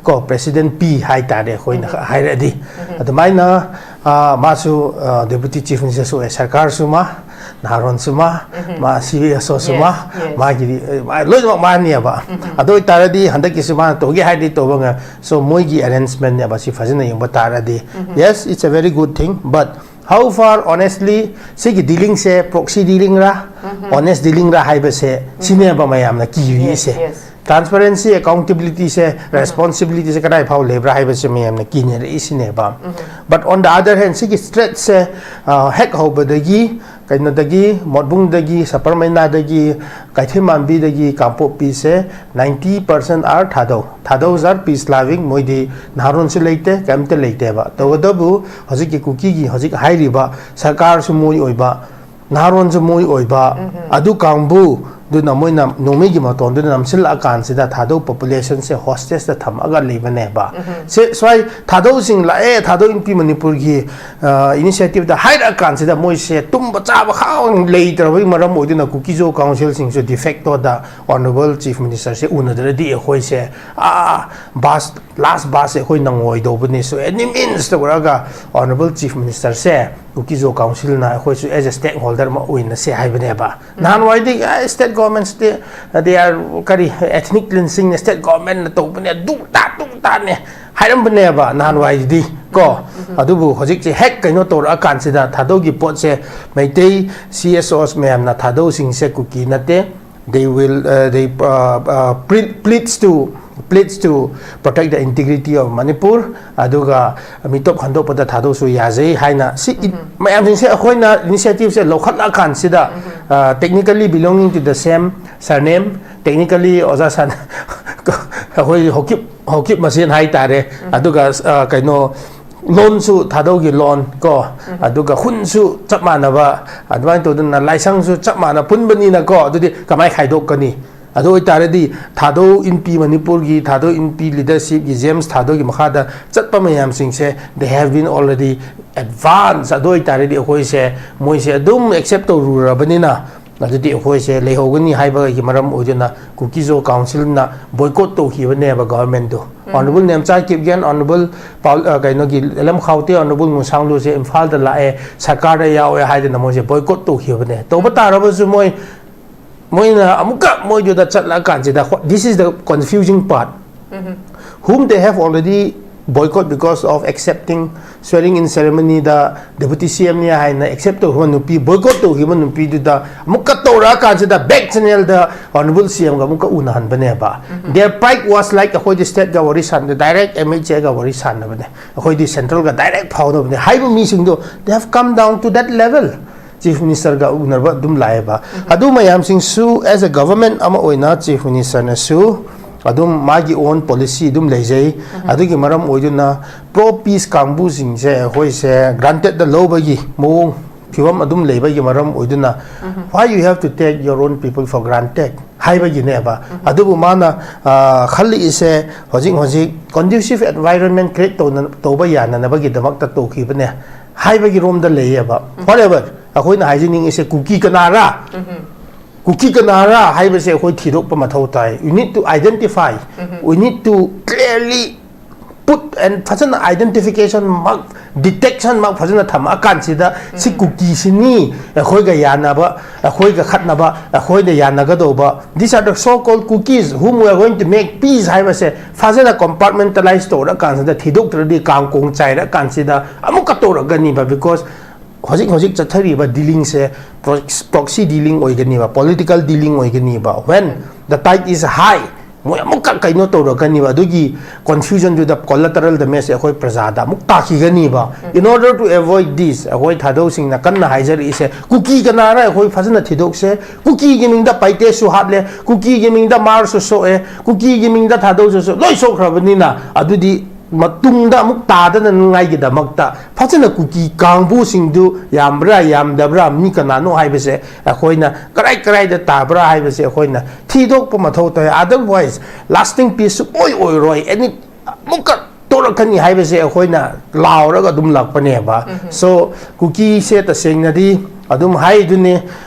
ꯀꯣ, President P ꯍꯥꯏꯇꯥꯔꯦ ꯑꯩꯈꯣꯏꯅ ꯍꯥꯏꯔꯗꯤ꯫ ꯑꯗꯨꯃꯥꯏꯅ, ꯑ, ꯃꯥꯁꯨ, ꯑ, Deputy Chief Ministerꯁꯨ ꯑꯣꯏ, ꯁꯔꯀꯥꯔꯁꯨ ꯃꯥ, ꯅꯍꯥꯔꯣꯟꯁꯨ ꯃꯥ, ꯃꯥ CSOꯁꯨ ꯃꯥ, Yes, yes. ꯃꯥꯒꯤꯗꯤ, ꯑ, ꯂꯣꯏꯅꯃꯛ ꯃꯥꯅꯦꯕ꯫ ꯑꯗꯨ ꯑꯣꯏꯇꯥꯔꯗꯤ ꯍꯟꯗꯛꯀꯤꯁꯤ ꯃꯥꯅ ꯇꯧꯒꯦ ꯍꯥꯏꯔꯗꯤ ꯇꯧꯕ ꯉꯝ-, so ꯃꯣꯏꯒꯤ arrangementꯅꯦꯕ ꯁꯤ ꯐꯖꯅ ꯌꯦꯡꯕ ꯇꯥꯔꯗꯤ꯫ Yes, it's a very good thing, but how far honestly ꯁꯤꯒꯤ dealingꯁꯦ proxy dealingꯔꯥ, honest dealingꯔꯥ ꯍꯥꯏꯕꯁꯦ ꯁꯤꯅꯦꯕ ꯃꯌꯥꯝꯅ ꯀꯤꯔꯤꯁꯦ꯫ Yes, yes. Transparency, accountabilityꯁꯦ, responsibilityꯁꯦ ꯀꯗꯥꯏ ꯐꯥꯎ ꯂꯩꯕ꯭ꯔꯥ ꯍꯥꯏꯕꯁꯦ ꯃꯌꯥꯝꯅ ꯀꯤꯅꯔꯛꯏꯁꯤꯅꯦꯕ꯫ But on the other hand, ꯁꯤꯒꯤ threatꯁꯦ, ꯑ, ꯍꯦꯛ ꯍꯧꯕꯗꯒꯤ ꯀꯩꯅꯣꯗꯒꯤ, ꯃꯣꯠꯕꯨꯡꯗꯒꯤ, ꯁꯄꯔꯃꯩꯅꯥꯗꯒꯤ, ꯀꯩꯊꯦꯜꯃꯥꯟꯕꯤꯗꯒꯤ ꯀꯥꯡꯄꯣꯛꯄꯤꯁꯦ ninety percent are Thadou. Thadou are peace loving, ꯃꯣꯏꯗꯤ ꯅꯍꯥꯔꯣꯟꯁꯨ ꯂꯩꯇꯦ, ꯀꯩꯝꯇ ꯂꯩꯇꯦꯕ꯫ ꯇꯧꯕꯇꯕꯨ ꯍꯧꯖꯤꯛꯀꯤ ꯀꯨꯀꯤꯒꯤ ꯍꯧꯖꯤꯛ ꯍꯥꯏꯔꯤꯕ ꯁꯔꯀꯥꯔꯁꯨ ꯃꯣꯏ ꯑꯣꯏꯕ, ꯅꯍꯥꯔꯣꯟꯁꯨ ꯃꯣꯏ ꯑꯣꯏꯕ, ꯑꯗꯨ ꯀꯥꯡꯕꯨꯗꯨꯅ ꯃꯣꯏꯅ ꯅꯣꯡꯃꯩꯒꯤ ꯃꯇꯣꯟꯗꯨꯗ ꯅꯝꯁꯤꯜꯂꯛꯑꯀꯥꯟꯁꯤꯗ ꯊꯥꯗꯧ populationꯁꯦ hostageꯇ ꯊꯝꯃꯒ ꯂꯩꯕꯅꯦꯕ꯫ ꯁꯦ, ꯁ꯭ꯋꯥꯏ ꯊꯥꯗꯧꯁꯤꯡ ꯂꯥꯛꯑꯦ, ꯊꯥꯗꯧ ꯏꯟꯄꯤ ꯃꯅꯤꯄꯨꯔꯒꯤ, ꯑ, initiativeꯇ ꯍꯥꯏꯔꯛꯑꯀꯥꯟꯁꯤꯗ ꯃꯣꯏꯁꯦ ꯇꯨꯝꯕ ꯆꯥꯕ ꯈꯥꯡ ꯂꯩꯇ꯭ꯔꯕꯒꯤ ꯃꯔꯝ ꯑꯣꯏꯗꯨꯅ ꯀꯨꯀꯤꯖꯣ councilꯁꯤꯡꯁꯨ de factoꯗ Honourable Chief Ministerꯁꯦ ꯎꯅꯗ꯭ꯔꯗꯤ ꯑꯩꯈꯣꯏꯁꯦ, ꯑꯥ, bus, last busꯁꯦ ꯑꯩꯈꯣꯏ ꯅꯪꯉꯣꯏꯗꯧꯕꯅꯤ꯫ So any means ꯇꯧꯔꯒ Honourable Chief Ministerꯁꯦ ꯀꯨꯀꯤꯖꯣ councilꯅ ꯑꯩꯈꯣꯏꯁꯨ as a stakeholder ꯑꯃ ꯑꯣꯏꯅꯁꯦ ꯍꯥꯏꯕꯅꯦꯕ꯫ ꯅꯍꯥꯟꯋꯥꯏꯗꯤ, ꯑꯦ, state governmentꯁꯤꯗꯤ, they are ꯀꯔꯤ, ethnic cleansingꯅꯦ, state governmentꯅ ꯇꯧꯕꯅꯦ, ꯑꯗꯨ ꯇꯥ, ꯑꯗꯨ ꯇꯥꯅꯦ ꯍꯥꯏꯔꯝꯕꯅꯦꯕ ꯅꯍꯥꯟꯋꯥꯏꯗꯤ ꯀꯣ꯫ ꯑꯗꯨꯕꯨ ꯍꯧꯖꯤꯛꯁꯦ ꯍꯦꯛ ꯀꯩꯅꯣ ꯇꯧꯔꯛꯑꯀꯥꯟꯁꯤꯗ ꯊꯥꯗꯧꯒꯤ ꯄꯣꯠꯁꯦ ꯃꯩꯇꯩ CSOs ꯃꯌꯥꯝꯅ ꯊꯥꯗꯧꯁꯤꯡꯁꯦ ꯀꯨꯀꯤ ꯅꯠꯇꯦ, they will, uh, they, uh, uh, plead, pleads to, pleads to protect the integrity of Manipur, ꯑꯗꯨꯒ ꯃꯤꯇꯣꯞ ꯈꯟꯗꯣꯛꯄꯗ ꯊꯥꯗꯧꯁꯨ ꯌꯥꯖꯩ ꯍꯥꯏꯅ ꯁꯤ ꯏ-, ꯃꯌꯥꯝꯁꯤꯡꯁꯦ ꯑꯩꯈꯣꯏꯅ initiativeꯁꯦ ꯂꯧꯈꯠꯂꯛꯑꯀꯥꯟꯁꯤꯗ, ꯑ, technically belonging to the same surname, technically ꯑꯣꯖꯥ ꯁꯟ-, ꯑꯩꯈꯣꯏ ꯍꯧꯀꯤꯞ, ꯍꯧꯀꯤꯞ ꯃꯁꯦꯟ ꯍꯥꯏꯇꯥꯔꯦ꯫ ꯑꯗꯨꯒ, ꯑ, ꯀꯩꯅꯣ, ꯂꯣꯟꯁꯨ ꯊꯥꯗꯧꯒꯤ ꯂꯣꯟ ꯀꯣ, ꯑꯗꯨꯒ ꯈꯨꯟꯁꯨ ꯆꯞ ꯃꯥꯟꯅꯕ, ꯑꯗꯨꯃꯥꯏꯅ ꯇꯧꯗꯅ ꯂꯥꯏꯁꯪꯁꯨ ꯆꯞ ꯃꯥꯟꯅ ꯄꯨꯟꯕꯅꯤꯅꯀꯣ, ꯑꯗꯨꯗꯤ ꯀꯃꯥꯏꯅ ꯈꯥꯏꯗꯣꯛꯀꯅꯤ? ꯑꯗꯨ ꯑꯣꯏꯇꯥꯔꯗꯤ ꯊꯥꯗꯧ ꯏꯟꯄꯤ ꯃꯅꯤꯄꯨꯔꯒꯤ ꯊꯥꯗꯧ ꯏꯟꯄꯤ leadershipꯀꯤ James ꯊꯥꯗꯧꯒꯤ ꯃꯈꯥꯗ ꯆꯠꯄ ꯃꯌꯥꯝꯁꯤꯡꯁꯦ, they have been already advance꯫ ꯑꯗꯨ ꯑꯣꯏꯇꯥꯔꯗꯤ ꯑꯩꯈꯣꯏꯁꯦ, ꯃꯣꯏꯁꯦ ꯑꯗꯨꯝ accept ꯇꯧꯔꯨꯔꯕꯅꯤꯅ, ꯑꯗꯨꯗꯤ ꯑꯩꯈꯣꯏꯁꯦ ꯂꯩꯍꯧꯒꯅꯤ ꯍꯥꯏꯕꯒꯤ ꯃꯔꯝ ꯑꯣꯏꯗꯨꯅ ꯀꯨꯀꯤꯖꯣ councilꯅ boycott ꯇꯧꯈꯤꯕꯅꯦꯕ governmentꯗꯨ꯫ Honourable Nemcha Kipgen, Honourable ꯄꯥꯎ-, ꯑ, ꯀꯩꯅꯣꯒꯤ ꯑꯦꯜ ꯑꯦꯝ ꯈꯥꯎꯇꯦ, Honourable ꯉꯨꯁꯥꯡꯂꯨꯁꯦ ꯏꯝꯐꯥꯜꯗ ꯂꯥꯛꯑꯦ, ꯁꯔꯀꯥꯔꯗ ꯌꯥꯎꯑꯦ ꯍꯥꯏꯗꯅ ꯃꯣꯏꯁꯦ boycott ꯇꯧꯈꯤꯕꯅꯦ꯫ ꯇꯧꯕ ꯇꯥꯔꯕꯁꯨ ꯃꯣꯏ, ꯃꯣꯏꯅ ꯑꯃꯨꯛꯀ ꯃꯣꯏꯗꯨꯗ ꯆꯠꯂꯛꯑꯀꯥꯟꯁꯤꯗ, what, this is the confusing part꯫ Whom they have already boycott because of accepting swearing in ceremonyꯗ deputy CMꯅꯤ ꯍꯥꯏꯅ accept ꯇꯧꯈꯤꯕ ꯅꯨꯄꯤ, boycott ꯇꯧꯈꯤꯕ ꯅꯨꯄꯤꯗꯨꯗ ꯑꯃꯨꯛꯀ ꯇꯧꯔꯛꯑꯀꯥꯟꯁꯤꯗ back channelꯗ Honourable CMꯒ ꯑꯃꯨꯛꯀ ꯎꯅꯍꯟꯕꯅꯦꯕ꯫ Their pride was like, ꯑꯩꯈꯣꯏꯗꯤ stateꯒ ꯋꯥꯔꯤ ꯁꯥꯟꯅꯗꯦ, direct MHAꯒ ꯋꯥꯔꯤ ꯁꯥꯟꯅꯕꯅꯦ, ꯑꯩꯈꯣꯏꯗꯤ centralꯒ direct ꯐꯥꯎꯅꯕꯅꯦ ꯍꯥꯏꯕ ꯃꯤꯁꯤꯡꯗꯣ, they have come down to that level꯫ Chief ꯃꯤꯅꯤꯁꯇꯔꯒ ꯎꯅꯕ ꯑꯗꯨꯝ ꯂꯥꯛꯑꯦꯕ꯫ ꯑꯗꯨ ꯃꯌꯥꯝꯁꯤꯡꯁꯨ as a government ꯑꯃ ꯑꯣꯏꯅ ꯆꯤꯐ ꯃꯤꯅꯤꯁꯇꯔꯅꯁꯨ ꯑꯗꯨꯝ ꯃꯥꯒꯤ own policy ꯑꯗꯨꯝ ꯂꯩꯖꯩ꯫ ꯑꯗꯨꯒꯤ ꯃꯔꯝ ꯑꯣꯏꯗꯨꯅ ꯄ꯭ꯔꯣ ꯄꯤꯁ ꯀꯥꯡꯕꯨꯁꯤꯡꯁꯦ ꯑꯩꯈꯣꯏꯁꯦ ꯒ꯭ꯔꯥꯟꯇꯦꯠꯇ ꯂꯧꯕꯒꯤ ꯃꯑꯣꯡ ꯐꯤꯕꯝ ꯑꯗꯨꯝ ꯂꯩꯕꯒꯤ ꯃꯔꯝ ꯑꯣꯏꯗꯨꯅ, "Why you have to take your own people for granted?" ꯍꯥꯏꯕꯒꯤꯅꯦꯕ꯫ ꯑꯗꯨꯕꯨ ꯃꯥꯅ, ꯑ, ꯈꯜꯂꯛꯏꯁꯦ ꯍꯧꯖꯤꯛ ꯍꯧꯖꯤꯛ conducive environment create ꯇꯧꯅ-, ꯇꯧꯕ ꯌꯥꯅꯅꯕꯒꯤꯗꯃꯛꯇ ꯇꯧꯈꯤꯕꯅꯦ ꯍꯥꯏꯕꯒꯤ ꯔꯣꯝꯗ ꯂꯩꯌꯦꯕ꯫ However, ꯑꯩꯈꯣꯏꯅ ꯍꯥꯏꯖꯅꯤꯡꯉꯤꯁꯦ ꯀꯨꯀꯤ ꯀꯅꯥꯔꯥ? ꯀꯨꯀꯤ ꯀꯅꯥꯔꯥ ꯍꯥꯏꯕꯁꯦ ꯑꯩꯈꯣꯏ ꯊꯤꯗꯣꯛꯄ ꯃꯊꯧ ꯇꯥꯏ꯫ We need to identify, we need to clearly put and ꯐꯖꯅ identification ꯃꯛ, detection ꯃꯛ ꯐꯖꯅ ꯊꯝꯃꯛꯑꯀꯥꯟꯁꯤꯗ ꯁꯤ ꯀꯨꯀꯤꯁꯤꯅꯤ ꯑꯩꯈꯣꯏꯒ ꯌꯥꯅꯕ, ꯑꯩꯈꯣꯏꯒ ꯈꯠꯅꯕ, ꯑꯩꯈꯣꯏꯗ ꯌꯥꯅꯒꯗꯧꯕ, these are the so called Kukis whom we are going to make peace ꯍꯥꯏꯕꯁꯦ ꯐꯖꯅ compartmentalize ꯇꯧꯔꯀꯥꯟꯁꯤꯗ, ꯊꯤꯗꯣꯛꯇ꯭ꯔꯗꯤ ꯀꯥꯡ ꯀꯣꯡ ꯆꯥꯏꯔꯀꯥꯟꯁꯤꯗ ꯑꯃꯨꯛꯀ ꯇꯧꯔꯛꯀꯅꯤꯕ꯫ Because ꯍꯧꯖꯤꯛ ꯍꯧꯖꯤꯛ ꯆꯠꯊꯔꯤꯕ ꯗꯤꯂꯤꯡꯁꯦ ꯄ꯭ꯔꯣꯛꯁꯤ ꯗꯤꯂꯤꯡ ꯑꯣꯏꯒꯅꯤꯕ, political ꯗꯤꯂꯤꯡ ꯑꯣꯏꯒꯅꯤꯕ꯫ When the tide is high, ꯃꯣꯏ ꯑꯃꯨꯛꯀ ꯀꯩꯅꯣ ꯇꯧꯔꯛꯀꯅꯤꯕ꯫ ꯑꯗꯨꯒꯤ ꯀꯣꯟꯐ꯭ꯌꯨꯖꯟꯗꯨꯗ ꯀꯣꯂꯥꯇꯔꯦꯜ ꯗꯦꯃꯦꯖꯁꯦ ꯑꯩꯈꯣꯏ ꯄ꯭ꯔꯖꯥꯗ ꯑꯃꯨꯛ ꯇꯥꯈꯤꯒꯅꯤꯕ꯫ In order to avoid this, ꯑꯩꯈꯣꯏ ꯊꯥꯗꯧꯁꯤꯡꯅ ꯀꯟꯅ ꯍꯥꯏꯖꯔꯛꯏꯁꯦ, ꯀꯨꯀꯤ ꯀꯅꯥꯔ ꯑꯩꯈꯣꯏ ꯐꯖꯅ ꯊꯤꯗꯣꯛꯁꯦ꯫ ꯀꯨꯀꯤꯒꯤ ꯃꯤꯡꯗ ꯄꯥꯏꯇꯦꯁꯨ ꯍꯥꯠꯂꯦ, ꯀꯨꯀꯤꯒꯤ ꯃꯤꯡꯗ ꯃꯥꯔꯁꯨ ꯁꯣꯛꯑꯦ, ꯀꯨꯀꯤꯒꯤ ꯃꯤꯡꯗ ꯊꯥꯗꯧꯁꯨ ꯂꯣꯏ ꯁꯣꯛꯈ꯭ꯔꯕꯅꯤꯅ, ꯑꯗꯨꯗꯤ ꯃꯇꯨꯡꯗ ꯑꯃꯨꯛ ꯇꯥꯗꯅꯉꯥꯏꯒꯤꯗꯃꯛꯇ ꯐꯖꯅ ꯀꯨꯀꯤ ꯀꯥꯡꯕꯨꯁꯤꯡꯗꯨ ꯌꯥꯝꯕ꯭ꯔꯥ ꯌꯥꯝꯗꯕ꯭ꯔꯥ, ꯃꯤ ꯀꯅꯥꯅꯣ ꯍꯥꯏꯕꯁꯦ ꯑꯩꯈꯣꯏꯅ ꯀꯔꯥꯏ ꯀꯔꯥꯏꯗ ꯇꯥꯕ꯭ꯔꯥ ꯍꯥꯏꯕꯁꯦ ꯑꯩꯈꯣꯏꯅ ꯊꯤꯗꯣꯛꯄ ꯃꯊꯧ ꯇꯥꯏ꯫ Otherwise, lasting peace ꯁꯨꯡꯑꯣꯏ ꯑꯣꯏꯔꯣꯏ꯫ Any ꯑꯃꯨꯛꯀ ꯇꯧꯔꯛꯀꯅꯤ ꯍꯥꯏꯕꯁꯦ ꯑꯩꯈꯣꯏꯅ ꯂꯥꯎꯔꯒ ꯑꯗꯨꯝ ꯂꯥꯛꯄꯅꯦꯕ꯫ So, ꯀꯨꯀꯤꯁꯦ ꯇꯁꯦꯡꯅꯗꯤ ꯑꯗꯨꯝ ꯍꯥꯏꯗꯨꯅꯤ,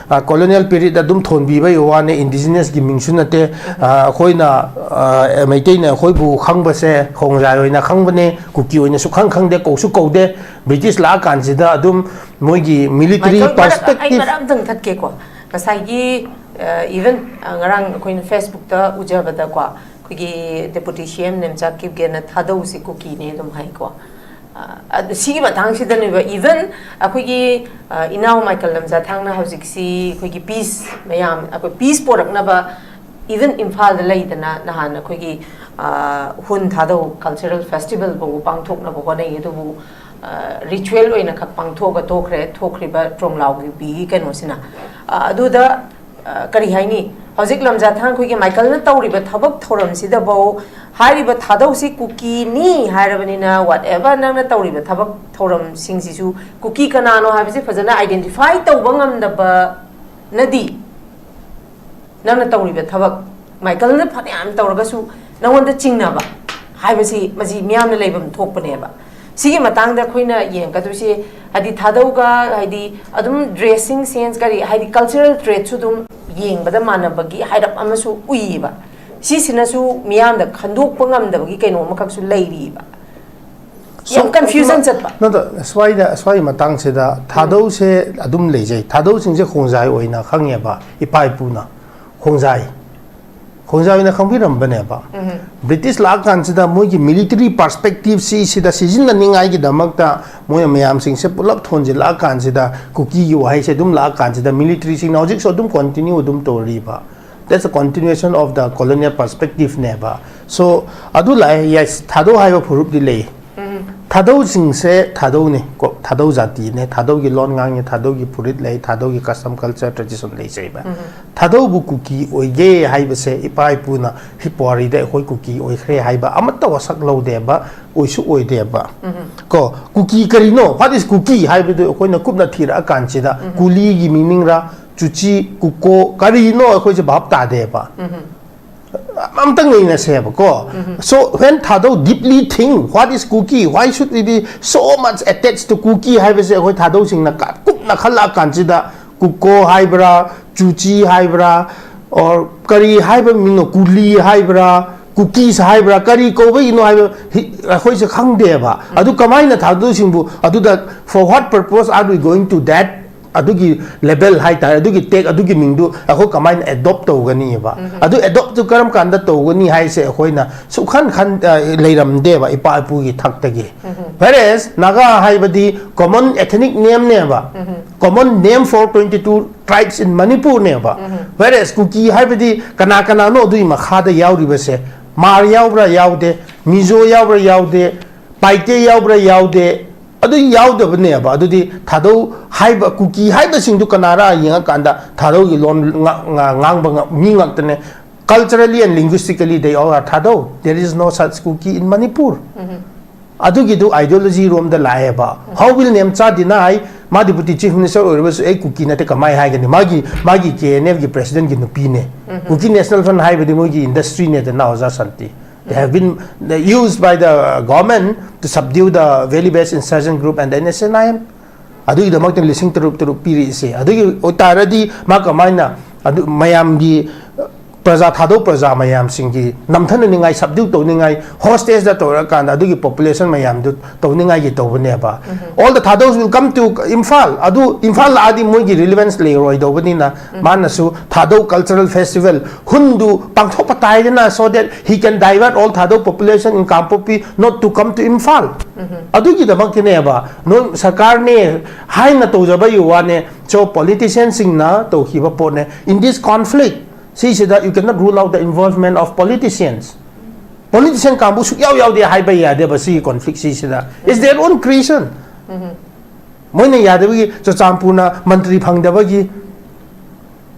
ꯀꯣꯂꯣꯅꯤꯌꯦꯜ ꯄꯤꯔꯤꯌꯗ ꯑꯗꯨꯝ ꯊꯣꯟꯕꯤꯕꯒꯤ ꯋꯥꯅꯦ, ꯏꯟꯗꯤꯖꯤꯅꯁꯀꯤ ꯃꯤꯡꯁꯨ ꯅꯠꯇꯦ꯫ ꯑ, ꯑꯩꯈꯣꯏꯅ, ꯑ, ꯃꯩꯇꯩꯅ ꯑꯩꯈꯣꯏꯕꯨ ꯈꯪꯕꯁꯦ ꯈꯣꯡꯖꯥꯏ ꯑꯣꯏꯅ ꯈꯪꯕꯅꯦ, ꯀꯨꯀꯤ ꯑꯣꯏꯅꯁꯨ ꯈꯪ ꯈꯪꯗꯦ, ꯀꯧꯁꯨ ꯀꯧꯗꯦ꯫ ꯕ꯭ꯔꯤꯇꯤꯁ ꯂꯥꯛꯑꯀꯥꯟꯁꯤꯗ ꯑꯗꯨꯝ ꯃꯣꯏꯒꯤ ꯃꯤꯂꯤꯇꯔꯤ ꯃꯥꯏꯀ꯭ꯔꯣꯟ ꯃꯔꯛꯇ ꯑꯩ ꯄꯔꯁꯄꯦꯛꯇꯤꯚ ꯃꯔꯛ ꯑꯝꯇꯪ ꯊꯠꯀꯦꯀꯣ꯫ ꯉꯁꯥꯏꯒꯤ, ꯑ, even, ꯑ, ꯉꯔꯥꯡ ꯑꯩꯈꯣꯏꯅ ꯐꯦꯁꯕꯨꯛꯇ ꯎꯖꯕꯗꯀꯣ, ꯑꯩꯈꯣꯏꯒꯤ ꯗꯦꯄꯨꯇꯤ ꯁꯤ ꯑꯦꯝ ꯅꯦꯝꯆꯥ ꯀꯤꯞꯒꯦꯟꯅ ꯊꯥꯗꯧꯁꯤ ꯀꯨꯀꯤꯅꯦ ꯑꯗꯨꯝ ꯍꯥꯏꯀꯣ꯫ ꯑ, ꯑꯗꯨ ꯁꯤꯒꯤ ꯃꯇꯥꯡꯁꯤꯗꯅꯦꯕ, even ꯑꯩꯈꯣꯏꯒꯤ, ꯑ, ꯏꯅꯥꯎ ꯃꯥꯏꯀꯦꯜ ꯂꯝꯖꯥꯊꯥꯡꯅ ꯍꯧꯖꯤꯛꯁꯤ ꯑꯩꯈꯣꯏꯒꯤ ꯄꯤꯁ ꯃꯌꯥꯝ, ꯑꯩꯈꯣꯏ ꯄꯤꯁ ꯄꯣꯔꯛꯅꯕ, even ꯏꯝꯐꯥꯜꯗ ꯂꯩꯗꯅ ꯅꯍꯥꯟ ꯑꯩꯈꯣꯏꯒꯤ, ꯑ, ꯍꯨꯟ ꯊꯥꯗꯧ ꯀꯜꯆꯔꯦꯜ ꯐꯦꯁꯇꯤꯚꯦꯜ ꯐꯥꯎꯕ ꯄꯥꯡꯊꯣꯛꯅꯕ ꯍꯣꯠꯅꯩ꯫ ꯑꯗꯨꯕꯨ, ꯔꯤꯆꯨꯋꯦꯜ ꯑꯣꯏꯅ ꯈꯛ ꯄꯥꯡꯊꯣꯛꯑꯒ ꯇꯣꯛꯈ꯭ꯔꯦ ꯊꯣꯛꯈ꯭ꯔꯤꯕ ꯇ꯭ꯔꯣꯝꯂꯥꯎꯒꯤꯕꯤꯒꯤ ꯀꯩꯅꯣꯁꯤꯅ꯫ ꯑ, ꯑꯗꯨꯗ ꯑ, ꯀꯔꯤ ꯍꯥꯏꯅꯤ, ꯍꯧꯖꯤꯛ ꯂꯝꯖꯥ ꯊꯥꯡꯈꯣꯏꯒꯤ ꯃꯥꯏꯀꯜꯅ ꯇꯧꯔꯤꯕ ꯊꯕꯛ ꯊꯧꯔꯝꯁꯤꯗꯐꯧ ꯍꯥꯏꯔꯤꯕ ꯊꯥꯗꯧꯁꯤ ꯀꯨꯀꯤꯅꯤ ꯍꯥꯏꯔꯕꯅꯤꯅ, ꯋꯥꯠ ꯑꯦꯚꯔ ꯅꯪꯅ ꯇꯧꯔꯤꯕ ꯊꯕꯛ ꯊꯧꯔꯝꯁꯤꯡꯁꯤꯁꯨ ꯀꯨꯀꯤ ꯀꯅꯥꯅꯣ ꯍꯥꯏꯕꯁꯤ ꯐꯖꯅ ꯑꯥꯏꯗꯦꯟꯇꯤꯐꯥꯏ ꯇꯧꯕ ꯉꯝꯗꯕꯅꯗꯤ ꯅꯪꯅ ꯇꯧꯔꯤꯕ ꯊꯕꯛ, ꯃꯥꯏꯀꯜꯅ ꯐꯅꯌꯥꯝ ꯇꯧꯔꯒꯁꯨ ꯅꯪꯉꯣꯟꯗ ꯆꯤꯡꯅꯕ ꯍꯥꯏꯕꯁꯤ ꯃꯁꯤ ꯃꯤꯌꯥꯝꯅ ꯂꯩꯐꯝ ꯊꯣꯛꯄꯅꯦꯕ꯫ ꯁꯤꯒꯤ ꯃꯇꯥꯡꯗ ꯑꯩꯈꯣꯏꯅ ꯌꯦꯡꯉꯛꯀꯗꯣꯏꯁꯦ, ꯍꯥꯏꯗꯤ ꯊꯥꯗꯧꯒ, ꯍꯥꯏꯗꯤ ꯑꯗꯨꯝ ꯗ꯭ꯔꯦꯁꯤꯡ ꯁꯦꯟꯁ, ꯀꯔꯤ ꯍꯥꯏꯗꯤ ꯀꯜꯆꯔꯦꯜ ꯇ꯭ꯔꯦꯠꯁꯨ ꯑꯗꯨꯝ ꯌꯦꯡꯕꯗ ꯃꯥꯟꯅꯕꯒꯤ ꯍꯥꯏꯔꯞ ꯑꯃꯁꯨ ꯎꯏꯌꯦꯕ꯫ ꯁꯤꯁꯤꯅꯁꯨ ꯃꯤꯌꯥꯝꯗ ꯈꯟꯗꯣꯛꯄ ꯉꯝꯗꯕꯒꯤ ꯀꯩꯅꯣ ꯑꯃꯈꯛꯁꯨ ꯂꯩꯔꯤꯕ꯫ ꯌꯥꯝ ꯀꯟꯐ꯭ꯌꯨꯖꯟ ꯆꯠꯄ꯫ ꯅꯠꯇ, ꯁ꯭ꯋꯥꯏꯗ ꯁ꯭ꯋꯥꯏꯒꯤ ꯃꯇꯥꯡꯁꯤꯗ ꯊꯥꯗꯧꯁꯦ ꯑꯗꯨꯝ ꯂꯩꯖꯩ꯫ ꯊꯥꯗꯧꯁꯤꯡꯁꯦ ꯈꯣꯡꯖꯥꯏ ꯑꯣꯏꯅ ꯈꯪꯉꯦꯕ ꯏꯄꯥ ꯏꯄꯨꯅ꯫ ꯈꯣꯡꯖꯥꯏ ꯈꯣꯡꯖꯥꯏ ꯑꯣꯏꯅ ꯈꯪꯕꯤꯔꯝꯕꯅꯦꯕ꯫ ꯕ꯭ꯔꯤꯇꯤꯁ ꯂꯥꯛꯑꯀꯥꯟꯁꯤꯗ ꯃꯣꯏꯒꯤ ꯃꯤꯂꯤꯇꯔꯤ ꯄꯥꯔꯁꯄꯦꯛꯇꯤꯞꯁꯤ ꯁꯤꯗ ꯁꯤꯖꯤꯟꯅꯅꯤꯡꯉꯥꯏꯒꯤꯗꯃꯛꯇ ꯃꯣꯏꯅ ꯃꯌꯥꯝꯁꯤꯡꯁꯦ ꯄꯨꯂꯞ ꯊꯣꯟꯖꯤꯜꯂꯛꯑꯀꯥꯟꯁꯤꯗ ꯀꯨꯀꯤꯒꯤ ꯋꯥꯍꯩꯁꯦ ꯑꯗꯨꯝ ꯂꯥꯛꯑꯀꯥꯟꯁꯤꯗ ꯃꯤꯂꯤꯇꯔꯤꯁꯤꯡꯅ ꯍꯧꯖꯤꯛꯁꯨ ꯑꯗꯨꯝ ꯀꯣꯟꯇꯤꯅ꯭ꯌꯨ ꯑꯗꯨꯝ ꯇꯧꯔꯤꯕ꯫ That's a continuation of the colonial perspective ꯅꯦꯕ꯫ So ꯑꯗꯨ ꯂꯥꯛꯑꯦ, yes, ꯊꯥꯗꯧ ꯍꯥꯏꯕ ꯐꯨꯔꯨꯞꯇꯤ ꯂꯩ꯫ ꯊꯥꯗꯧꯁꯤꯡꯁꯦ ꯊꯥꯗꯧꯅꯤ ꯀꯣ, ꯊꯥꯗꯧ ꯖꯥꯇꯤꯅꯦ, ꯊꯥꯗꯧꯒꯤ ꯂꯣꯟ ꯉꯥꯡꯉꯤ, ꯊꯥꯗꯧꯒꯤ ꯐꯨꯔꯤꯠ ꯂꯩ, ꯊꯥꯗꯧꯒꯤ custom culture tradition ꯂꯩꯖꯩꯕ꯫ ꯊꯥꯗꯧꯕꯨ ꯀꯨꯀꯤ ꯑꯣꯏꯒꯦ ꯍꯥꯏꯕꯁꯦ ꯏꯄꯥ ꯏꯄꯨꯅ ꯍꯤ ꯄꯨꯋꯥꯔꯤꯗ ꯑꯩꯈꯣꯏ ꯀꯨꯀꯤ ꯑꯣꯏꯈ꯭ꯔꯦ ꯍꯥꯏꯕ ꯑꯃꯠꯇ ꯋꯥꯁꯛ ꯂꯧꯗꯦꯕ, ꯑꯣꯏꯁꯨ ꯑꯣꯏꯗꯦꯕ꯫ ꯀꯣ, ꯀꯨꯀꯤ ꯀꯔꯤꯅꯣ? What is ꯀꯨꯀꯤ ꯍꯥꯏꯕꯗꯨ ꯑꯩꯈꯣꯏꯅ ꯀꯨꯞꯅ ꯊꯤꯔꯛꯑꯀꯥꯟꯁꯤꯗ ꯀꯨꯂꯤꯒꯤ ꯃꯤꯅꯤꯡꯔ, ꯆꯨꯆꯤ, ꯀꯨꯀꯣ, ꯀꯔꯤꯅꯣ ꯑꯩꯈꯣꯏꯁꯦ ꯚꯥꯞ ꯇꯥꯗꯦꯕ꯫ ꯑꯝꯇꯪ ꯌꯦꯡꯅꯁꯦꯕꯀꯣ꯫ So when Thadou deeply think, what is Kuki? Why should we be so much attached to ꯀꯨꯀꯤ ꯍꯥꯏꯕꯁꯦ ꯑꯩꯈꯣꯏ ꯊꯥꯗꯧꯁꯤꯡꯅ ꯀ-, ꯀꯨꯞꯅ ꯈꯜꯂꯛꯑꯀꯥꯟꯁꯤꯗ ꯀꯨꯀꯣ ꯍꯥꯏꯕ꯭ꯔꯥ, ꯆꯨꯆꯤ ꯍꯥꯏꯕ꯭ꯔꯥ, or ꯀꯔꯤ ꯍꯥꯏꯕ ꯃꯤꯡꯅꯣ, ꯀꯨꯂꯤ ꯍꯥꯏꯕ꯭ꯔꯥ, ꯀꯨꯀꯤꯁ ꯍꯥꯏꯕ꯭ꯔꯥ, ꯀꯔꯤ ꯀꯧꯕꯒꯤꯅꯣ ꯍꯥꯏꯕ ꯍꯤ-, ꯑꯩꯈꯣꯏꯁꯦ ꯈꯪꯗꯦꯕ꯫ ꯑꯗꯨ ꯀꯃꯥꯏꯅ ꯊꯥꯗꯧꯁꯤꯡꯕꯨ ꯑꯗꯨꯗ, for what purpose are we going to that? ꯑꯗꯨꯒꯤ ꯂꯦꯕꯦꯜ ꯍꯥꯏꯇꯥꯔꯦ, ꯑꯗꯨꯒꯤ ꯇꯦꯛ, ꯑꯗꯨꯒꯤ ꯃꯤꯡꯗꯨ ꯑꯩꯈꯣꯏ ꯀꯃꯥꯏꯅ ꯑꯦꯗꯣꯞ ꯇꯧꯒꯅꯤꯕ? ꯑꯗꯨ ꯑꯦꯗꯣꯞꯇꯨ ꯀꯔꯝ ꯀꯥꯟꯗ ꯇꯧꯒꯅꯤ ꯍꯥꯏꯁꯦ ꯑꯩꯈꯣꯏꯅ ꯁꯨꯛꯈꯟ ꯈꯟ, ꯑ, ꯂꯩꯔꯝꯗꯦꯕ ꯏꯄꯥ ꯏꯄꯨꯒꯤ ꯊꯛꯇꯒꯤ꯫ Whereas ꯅꯥꯒꯥ ꯍꯥꯏꯕꯗꯤ common ethnic name ꯅꯦꯕ, common name for twenty two tribes in Manipur ꯅꯦꯕ꯫ Whereas ꯀꯨꯀꯤ ꯍꯥꯏꯕꯗꯤ ꯀꯅꯥ ꯀꯅꯥꯅꯣ ꯑꯗꯨꯒꯤ ꯃꯈꯥꯗ ꯌꯥꯎꯔꯤꯕꯁꯦ? ꯃꯥꯔ ꯌꯥꯎꯕ꯭ꯔꯥ? ꯌꯥꯎꯗꯦ꯫ ꯃꯤꯖꯣ ꯌꯥꯎꯕ꯭ꯔꯥ? ꯌꯥꯎꯗꯦ꯫ ꯄꯥꯏꯇꯦ ꯌꯥꯎꯕ꯭ꯔꯥ? ꯌꯥꯎꯗꯦ꯫ ꯑꯗꯨ ꯌꯥꯎꯗꯕꯅꯦꯕ꯫ ꯑꯗꯨꯗꯤ ꯊꯥꯗꯧ ꯍꯥꯏꯕ, ꯀꯨꯀꯤ ꯍꯥꯏꯕꯁꯤꯡꯗꯨ ꯀꯅꯥꯔ ꯌꯦꯡꯉꯀꯥꯟꯗ ꯊꯥꯗꯧꯒꯤ ꯂꯣꯟ ꯉ- ꯉ- ꯉꯥꯡꯕ ꯉ- ꯃꯤ ꯉꯥꯛꯇꯅꯦ꯫ Culturally and linguistically, they all are Thadou. There is no such Kuki in Manipur. ꯑꯗꯨꯒꯤꯗꯨ ideology ꯔꯣꯝꯗ ꯂꯥꯛꯑꯦꯕ꯫ How will Nemcha deny? ꯃꯥ deputy chief minister ꯑꯣꯏꯔꯕꯁꯨ ꯑꯩ ꯀꯨꯀꯤ ꯅꯠꯇꯦ ꯀꯃꯥꯏ ꯍꯥꯏꯒꯅꯤ? ꯃꯥꯒꯤ, ꯃꯥꯒꯤ K N F ꯀꯤ president ꯀꯤ ꯅꯨꯄꯤꯅꯦ꯫ Kuki National Front ꯍꯥꯏꯕꯗꯤ ꯃꯣꯏꯒꯤ industry ꯅꯦꯗꯅ, ꯑꯣꯖꯥ ꯁꯥꯟꯇꯤ꯫ They have been, uh, used by the government to subdue the valley based insurgent group and the N S N I M. ꯑꯗꯨꯒꯤꯗꯃꯛꯇ ꯂꯤꯁꯤꯡ ꯇꯔꯨꯛ ꯇꯔꯨꯛ ꯄꯤꯔꯛꯏꯁꯦ꯫ ꯑꯗꯨꯒꯤ ꯑꯣꯏꯇꯥꯔꯗꯤ ꯃꯥ ꯀꯃꯥꯏꯅ ꯑꯗꯨ ꯃꯌꯥꯝꯒꯤ, ꯄ꯭ꯔꯖꯥ, ꯊꯥꯗꯧ ꯄ꯭ꯔꯖꯥ ꯃꯌꯥꯝꯁꯤꯡꯒꯤ ꯅꯝꯊꯅꯅꯤꯡꯉꯥꯏ, subdue ꯇꯧꯅꯤꯡꯉꯥꯏ, hostage ꯇꯧꯔꯀꯥꯟꯗ ꯑꯗꯨꯒꯤ population ꯃꯌꯥꯝꯗꯨ ꯇꯧꯅꯤꯡꯉꯥꯏꯒꯤ ꯇꯧꯕꯅꯦꯕ꯫ All the Thados will come to Imphal. ꯑꯗꯨ ꯏꯝꯐꯥꯜ ꯂꯥꯛꯑꯗꯤ ꯃꯣꯏꯒꯤ relevance ꯂꯩꯔꯣꯏꯗꯧꯕꯅꯤꯅ ꯃꯥꯅꯁꯨ ꯊꯥꯗꯧ cultural festival ꯍꯨꯟꯗꯨ ꯄꯥꯡꯊꯣꯛꯄ ꯇꯥꯏꯗꯅ, so that he can divert all Thadou population in Kangpokpi not to come to Imphal. ꯑꯗꯨꯒꯤꯗꯃꯛꯇꯤꯅꯦꯕ ꯅꯣꯏ ꯁꯔꯀꯥꯔꯅꯦ ꯍꯥꯏꯅ ꯇꯧꯖꯕꯒꯤ ꯋꯥꯅꯦ꯫ So politician ꯁꯤꯡꯅ ꯇꯧꯈꯤꯕ ꯄꯣꯠꯅꯦ꯫ In this conflict, ꯁꯤꯁꯤꯗ you cannot rule out the involvement of politicians. Politician ꯀꯥꯡꯕꯨ ꯁꯨꯛꯌꯥꯎ ꯌꯥꯎꯗꯦ ꯍꯥꯏꯕ ꯌꯥꯗꯦꯕ ꯁꯤꯒꯤ conflict ꯁꯤꯁꯤꯗ꯫ It's their own creation. ꯃꯣꯏꯅ ꯌꯥꯗꯕꯒꯤ, ꯆꯨꯔꯆꯥꯟꯄꯨꯔꯅ ꯃꯟꯇ꯭ꯔꯤ ꯐꯪꯗꯕꯒꯤ,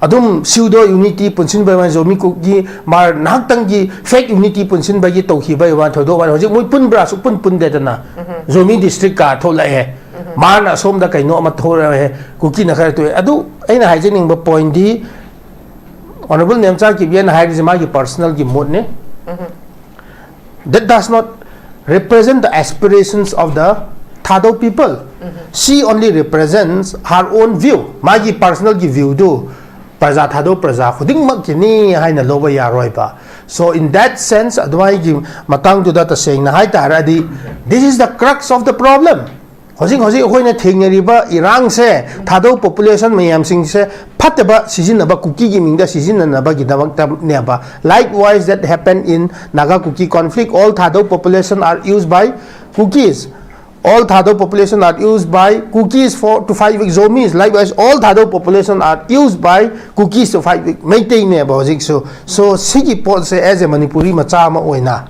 ꯑꯗꯨꯝ pseudo unity ꯄꯨꯟꯁꯤꯟꯕ ꯋꯥꯅꯤ, ꯖꯣꯃꯤ ꯀꯨꯛꯀꯤ ꯃꯥ ꯉꯥꯏꯍꯥꯛꯇꯪꯒꯤ fake unity ꯄꯨꯟꯁꯤꯟꯕꯒꯤ ꯇꯧꯈꯤꯕ ꯋꯥꯅꯤ, ꯊꯧꯗꯣꯛ ꯋꯥꯅꯤ꯫ ꯍꯧꯖꯤꯛ ꯃꯣꯏ ꯄꯨꯟꯕ꯭ꯔꯥ? ꯁꯨꯛꯄꯨꯟ ꯄꯨꯟꯗꯦꯗꯅ꯫ ꯖꯣꯃꯤ district ꯀꯥ ꯊꯣꯛꯂꯛꯑꯦ, ꯃꯥꯅ ꯑꯁꯣꯝꯗ ꯀꯩꯅꯣ ꯑꯃ ꯊꯣꯛꯂꯛꯑꯦ, ꯀꯨꯀꯤꯅ ꯈꯔ ꯇꯣꯛꯑꯦ꯫ ꯑꯗꯨ ꯑꯩꯅ ꯍꯥꯏꯖꯅꯤꯡꯕ point ꯗꯤ, Honourable ꯅꯦꯝꯆꯥ ꯀꯤꯞꯒꯦꯟ ꯍꯥꯏꯔꯤꯁꯦ ꯃꯥꯒꯤ personal ꯒꯤ mood ꯅꯤ꯫ That does not represent the aspirations of the Thadou people. She only represents her own view. ꯃꯥꯒꯤ personal ꯒꯤ view ꯗꯨ ꯄ꯭ꯔꯖꯥ, ꯊꯥꯗꯧ ꯄ꯭ꯔꯖꯥ ꯈꯨꯗꯤꯡꯃꯛꯀꯤꯅꯤ ꯍꯥꯏꯅ ꯂꯧꯕ ꯌꯥꯔꯣꯏꯕ꯫ So in that sense, ꯑꯗꯨꯃꯥꯏꯒꯤ ꯃꯇꯥꯡꯗꯨꯗ ꯇꯁꯦꯡꯅ ꯍꯥꯏꯇꯥꯔꯗꯤ, this is the crux of the problem. ꯍꯧꯖꯤꯛ ꯍꯧꯖꯤꯛ ꯑꯩꯈꯣꯏꯅ ꯊꯦꯡꯅꯔꯤꯕ ꯏꯔꯥꯡꯁꯦ ꯊꯥꯗꯧ population ꯃꯌꯥꯝꯁꯤꯡꯁꯦ ꯐꯠꯇꯕ ꯁꯤꯖꯤꯟꯅꯕ, ꯀꯨꯀꯤꯒꯤ ꯃꯤꯡꯗ ꯁꯤꯖꯤꯟꯅꯅꯕꯒꯤꯗꯃꯛꯇꯅꯦꯕ꯫ Likewise, that happened in Naga Kuki conflict. All Thadou population are used by Kukis. All Thadou population are used by Kukis for to fight with Zomis. Likewise, all Thadou population are used by Kukis to fight with ꯃꯩꯇꯩꯅꯦꯕ ꯍꯧꯖꯤꯛꯁꯨ꯫ So ꯁꯤꯒꯤ ꯄꯣꯠꯁꯦ as a Manipuri ꯃꯆꯥ ꯑꯃ ꯑꯣꯏꯅ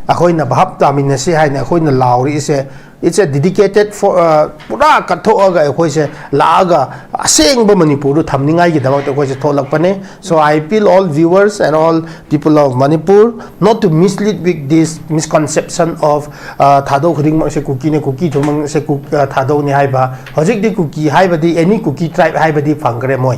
ꯑꯩꯈꯣꯏꯅ ꯚꯥꯞ ꯇꯥꯃꯤꯟꯅꯁꯤ ꯍꯥꯏꯅ ꯑꯩꯈꯣꯏꯅ ꯂꯥꯎꯔꯤꯁꯦ꯫ It's a dedicated for, uh, ꯄꯨꯔꯥ ꯀꯠꯊꯣꯛꯑꯒ ꯑꯩꯈꯣꯏꯁꯦ ꯂꯥꯛꯑꯒ ꯑꯁꯦꯡꯕ ꯃꯅꯤꯄꯨꯔꯗꯨ ꯊꯝꯅꯤꯡꯉꯥꯏꯒꯤꯗꯃꯛꯇ ꯑꯩꯈꯣꯏꯁꯦ ꯊꯣꯛꯂꯛꯄꯅꯦ. So I appeal all viewers and all people of Manipur not to mislead with this misconception of, uh, ꯊꯥꯗꯧ ꯈꯨꯗꯤꯡꯃꯛꯁꯦ ꯀꯨꯀꯤꯅꯦ, ꯀꯨꯀꯤ ꯈꯨꯗꯤꯡꯃꯛꯁꯦ ꯀꯨ-, uh, ꯊꯥꯗꯧꯅꯦ ꯍꯥꯏꯕ. ꯍꯧꯖꯤꯛꯇꯤ ꯀꯨꯀꯤ ꯍꯥꯏꯕꯗꯤ any Kuki tribe ꯍꯥꯏꯕꯗꯤ ꯐꯪꯈ꯭ꯔꯦ ꯃꯣꯏ.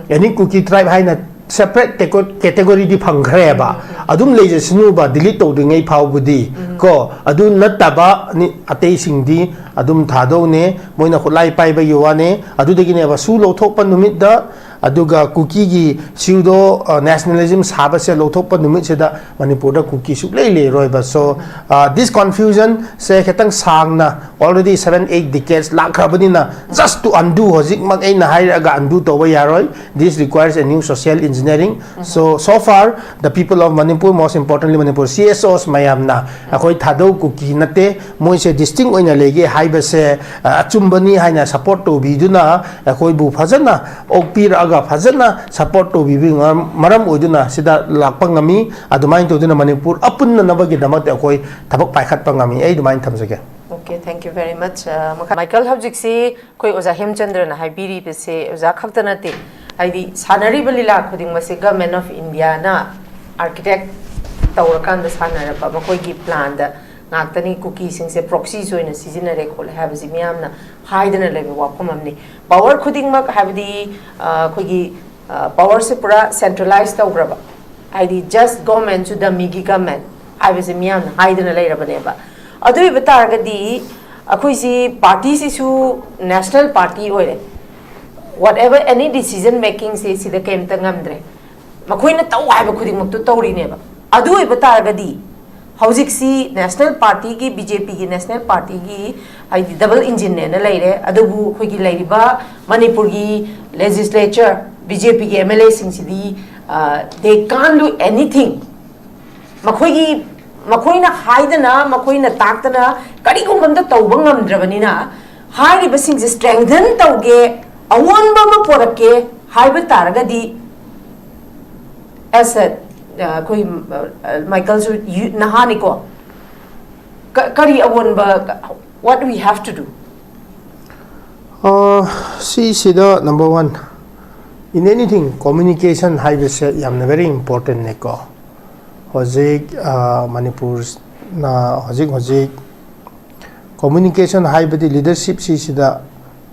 Any Kuki tribe ꯍꯥꯏꯅ separate category ꯗꯤ ꯐꯪꯈ꯭ꯔꯦꯕ. ꯑꯗꯨꯝ ꯂꯩꯖꯁꯅꯨꯕ, delete ꯇꯧꯗ꯭ꯔꯤꯉꯩ ꯐꯥꯎꯕꯗꯤ, ꯀꯣ. ꯑꯗꯨ ꯅꯠꯇꯕ ꯅꯤ-, ꯑꯇꯩꯁꯤꯡꯗꯤ ꯑꯗꯨꯝ ꯊꯥꯗꯧꯅꯦ. ꯃꯣꯏꯅ ꯈꯨꯠꯂꯥꯏ ꯄꯥꯏꯕꯒꯤ ꯋꯥꯅꯦ. ꯑꯗꯨꯗꯒꯤꯅꯦꯕ ꯁꯨ ꯂꯧꯊꯣꯛꯄ ꯅꯨꯃꯤꯠꯇ, ꯑꯗꯨꯒ ꯀꯨꯀꯤꯒꯤ pseudo, ꯑ, nationalism ꯁꯥꯕꯁꯦ ꯂꯧꯊꯣꯛꯄ ꯅꯨꯃꯤꯠꯁꯤꯗ ꯃꯅꯤꯄꯨꯔꯗ ꯀꯨꯀꯤ ꯁꯨꯛꯂꯩ ꯂꯩꯔꯣꯏꯕ. So, ꯑ, this confusion ꯁꯦ ꯈꯤꯇꯪ ꯁꯥꯡꯅ, already seven eight decades ꯂꯥꯛꯈ꯭ꯔꯕꯅꯤꯅ, just to undo, ꯍꯧꯖꯤꯛꯃꯛ ꯑꯩꯅ ꯍꯥꯏꯔꯛꯑꯒ undo ꯇꯧꯕ ꯌꯥꯔꯣꯏ. This requires a new social engineering. So, so far, the people of Manipur, most importantly Manipur C S Os ꯃꯌꯥꯝꯅ, ꯑꯩꯈꯣꯏ ꯊꯥꯗꯧ ꯀꯨꯀꯤ ꯅꯠꯇꯦ, ꯃꯣꯏꯁꯦ distinct ꯑꯣꯏꯅ ꯂꯩꯒꯦ ꯍꯥꯏꯕꯁꯦ, ꯑ, ꯑꯆꯨꯝꯕꯅꯤ ꯍꯥꯏꯅ support ꯇꯧꯕꯤꯗꯨꯅ, ꯑꯩꯈꯣꯏꯕꯨ ꯐꯖꯅ ꯑꯣꯛꯄꯤꯔꯛꯑꯒ ꯐꯖꯅ support ꯇꯧꯕꯤꯕꯒꯤ ꯃꯔꯝ, ꯃꯔꯝ ꯑꯣꯏꯗꯨꯅ ꯁꯤꯗ ꯂꯥꯛꯄ ꯉꯝꯃꯤ꯫ ꯑꯗꯨꯃꯥꯏꯅ ꯇꯧꯗꯨꯅ ꯃꯅꯤꯄꯨꯔ ꯑꯄꯨꯟꯅꯅꯕꯒꯤꯗꯃꯛꯇ ꯑꯩꯈꯣꯏ ꯊꯕꯛ ꯄꯥꯏꯈꯠꯄ ꯉꯝꯃꯤ꯫ ꯑꯩ ꯑꯗꯨꯃꯥꯏꯅ ꯊꯝꯖꯒꯦ꯫ Okay, thank you very much. Uh, ꯃꯈꯥ-, ꯃꯥꯏꯀꯜ, ꯍꯧꯖꯤꯛꯁꯤ ꯑꯩꯈꯣꯏ ꯑꯣꯖꯥ ꯍꯦꯝꯆꯟꯗ꯭ꯔꯅ ꯍꯥꯏꯕꯤꯔꯤꯕꯁꯦ ꯑꯣꯖꯥ ꯈꯛꯇ ꯅꯠꯇꯦ, ꯍꯥꯏꯗꯤ ꯁꯥꯟꯅꯔꯤꯕ ꯂꯤꯂꯥ ꯈꯨꯗꯤꯡꯃꯛꯁꯦ Government of Indiaꯅ architect ꯇꯧꯔꯀꯥꯟꯗ ꯁꯥꯟꯅꯔꯛꯄ ꯃꯈꯣꯏꯒꯤ planꯗ ꯉꯥꯛꯇꯅꯤ꯫ ꯀꯨꯀꯤꯁꯤꯡꯁꯦ proxies ꯑꯣꯏꯅ ꯁꯤꯖꯤꯟꯅꯔꯦ ꯈꯣꯠꯂꯦ ꯍꯥꯏꯕꯁꯤ ꯃꯤꯌꯥꯝꯅ ꯍꯥꯏꯗꯅ ꯂꯩꯕ ꯋꯥꯐꯝ ꯑꯃꯅꯤ꯫ Power ꯈꯨꯗꯤꯡꯃꯛ, ꯍꯥꯏꯕꯗꯤ, ꯑ, ꯑꯩꯈꯣꯏꯒꯤ, ꯑ, powerꯁꯦ ꯄꯨꯔꯥ centralize ꯇꯧꯈ꯭ꯔꯕ, ꯍꯥꯏꯗꯤ just governmentꯁꯨ dummyꯒꯤ government ꯍꯥꯏꯕꯁꯦ ꯃꯤꯌꯥꯝꯅ ꯍꯥꯏꯗꯅ ꯂꯩꯔꯕꯅꯦꯕ꯫ ꯑꯗꯨ ꯑꯣꯏꯕ ꯇꯥꯔꯒꯗꯤ ꯑꯩꯈꯣꯏꯁꯤ partyꯁꯤꯁꯨ national party ꯑꯣꯏꯔꯦ꯫ Whatever any decision makingꯁꯦ ꯁꯤꯗ ꯀꯩꯝꯇ ꯉꯝꯗ꯭ꯔꯦ꯫ ꯃꯈꯣꯏꯅ ꯇꯧ ꯍꯥꯏꯕ ꯈꯨꯗꯤꯡꯃꯛꯇꯨ ꯇꯧꯔꯤꯅꯦꯕ꯫ ꯑꯗꯨ ꯑꯣꯏꯕ ꯇꯥꯔꯒꯗꯤ ꯍꯧꯖꯤꯛꯁꯤ national partyꯒꯤ, BJPꯒꯤ national partyꯒꯤ, ꯍꯥꯏꯗꯤ double engineꯅꯦꯅ ꯂꯩꯔꯦ꯫ ꯑꯗꯨꯕꯨ ꯑꯩꯈꯣꯏꯒꯤ ꯂꯩꯔꯤꯕ ꯃꯅꯤꯄꯨꯔꯒꯤ legislature, BJPꯒꯤ MLAꯁꯤꯡꯁꯤꯗꯤ, ꯑ, they can't do anything꯫ ꯃꯈꯣꯏꯒꯤ, ꯃꯈꯣꯏꯅ ꯍꯥꯏꯗꯅ, ꯃꯈꯣꯏꯅ ꯇꯥꯛꯇꯅ ꯀꯔꯤꯒꯨꯝꯕ ꯑꯝꯇ ꯇꯧꯕ ꯉꯝꯗ꯭ꯔꯕꯅꯤꯅ, ꯍꯥꯏꯔꯤꯕꯁꯤꯡꯁꯦ strengthen ꯇꯧꯒꯦ, ꯑꯑꯣꯟꯕ ꯑꯃ ꯄꯣꯔꯛꯀꯦ ꯍꯥꯏꯕ ꯇꯥꯔꯒꯗꯤ, as a, ꯑ, ꯑꯩꯈꯣꯏ, ꯑ, ꯃꯥꯏꯀꯜꯁꯨ ꯌꯨ-, ꯅꯍꯥꯅꯤꯀꯣ, ꯀꯔꯤ ꯑꯑꯣꯟꯕ? What we have to do? ꯁꯤꯁꯤꯗ number one, in anything communication ꯍꯥꯏꯕꯁꯦ ꯌꯥꯝꯅ very important ꯅꯦꯀꯣ꯫ ꯍꯧꯖꯤꯛ ꯃꯅꯤꯄꯨꯔꯅ ꯍꯧꯖꯤꯛ ꯍꯧꯖꯤꯛ communication ꯍꯥꯏꯕꯗꯤ leadership ꯁꯤꯁꯤꯗ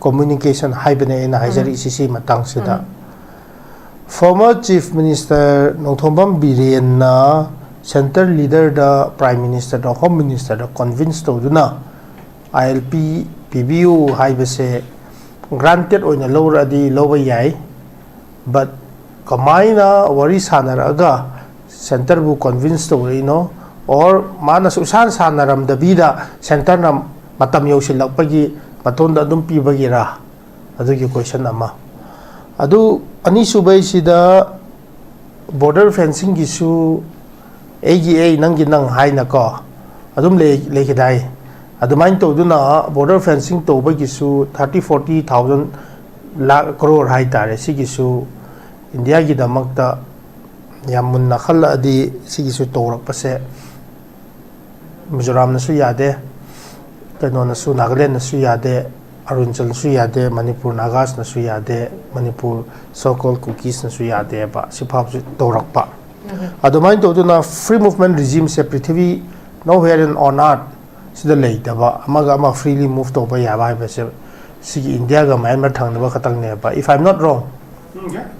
communication ꯍꯥꯏꯕꯅꯦ ꯑꯩꯅ ꯍꯥꯏꯖꯔꯛꯏꯁꯤ꯫ ꯁꯤ ꯃꯇꯥꯡꯁꯤꯗ former Chief Minister Nongthombam ꯕꯤꯔꯦꯟꯅ centre leader ꯗ, Prime Minister ꯗ, Home Minister ꯗ convince ꯇꯧꯗꯨꯅ I L P ꯄꯤꯕꯤꯌꯨ ꯍꯥꯏꯕꯁꯦ granted ꯑꯣꯏꯅ ꯂꯧꯔꯛꯑꯗꯤ ꯂꯧꯕ ꯌꯥꯏ, but ꯀꯃꯥꯏꯅ ꯋꯥꯔꯤ ꯁꯥꯟꯅꯔꯛꯑꯒ centre ꯕꯨ convince ꯇꯧꯔꯛꯏꯅꯣ, or ꯃꯥꯅ ꯁꯨꯛꯁꯥꯟ ꯁꯥꯟꯅꯔꯝꯗꯕꯤꯗ centre ꯅ ꯃꯇꯝ ꯌꯧꯁꯤꯜꯂꯛꯄꯒꯤ ꯃꯇꯣꯟꯗ ꯑꯗꯨꯝ ꯄꯤꯕꯒꯤꯔꯥ? ꯑꯗꯨꯒꯤ question ꯑꯃ꯫ ꯑꯗꯨ ꯑꯅꯤꯁꯨꯕꯩꯁꯤꯗ border fencing ꯒꯤꯁꯨ ꯑꯩꯒꯤ ꯑꯩ, ꯅꯪꯒꯤ ꯅꯪ ꯍꯥꯏꯅꯀꯣ ꯑꯗꯨꯝ ꯂꯩ, ꯂꯩꯈꯤꯗꯥꯏ꯫ ꯑꯗꯨꯃꯥꯏꯅ ꯇꯧꯗꯨꯅ border fencing ꯇꯧꯕꯒꯤꯁꯨ thirty forty thousand ꯂꯥꯛ ꯀ꯭ꯔꯣꯔ ꯍꯥꯏꯇꯥꯔꯦ, ꯁꯤꯒꯤꯁꯨ ꯏꯟꯗꯤꯌꯥꯒꯤꯗꯃꯛꯇ ꯌꯥꯝ ꯃꯨꯟꯅ ꯈꯜꯂꯛꯑꯗꯤ ꯁꯤꯒꯤꯁꯨ ꯇꯧꯔꯛꯄꯁꯦ ꯃꯤꯖꯣꯔꯥꯝꯅꯁꯨ ꯌꯥꯗꯦ, ꯀꯩꯅꯣꯅꯁꯨ, ꯅꯥꯒꯥꯂꯦꯟꯅꯁꯨ ꯌꯥꯗꯦ, ꯑꯔꯨꯅꯥꯆꯜꯁꯨ ꯌꯥꯗꯦ, ꯃꯅꯤꯄꯨꯔ ꯅꯥꯒꯥꯁꯅꯁꯨ ꯌꯥꯗꯦ, ꯃꯅꯤꯄꯨꯔ so called ꯀꯨꯀꯤꯁꯅꯁꯨ ꯌꯥꯗꯦꯕ꯫ ꯁꯤꯐꯥꯎꯁꯨ ꯇꯧꯔꯛꯄ꯫ ꯑꯗꯨꯃꯥꯏꯅ ꯇꯧꯗꯨꯅ free movement regime ꯁꯦ ꯄ꯭ꯔꯤꯊꯤꯕꯤ nowhere in on earth ꯁꯤꯗ ꯂꯩꯇꯕ, ꯑꯃꯒ ꯑꯃ freely move ꯇꯧꯕ ꯌꯥꯕ ꯍꯥꯏꯕꯁꯦ ꯁꯤꯒꯤ ꯏꯟꯗꯤꯌꯥꯒ ꯃꯌꯥꯟꯃꯥꯔ ꯊꯪꯅꯕ ꯈꯛꯇꯪꯅꯦꯕ, if I'm not wrong.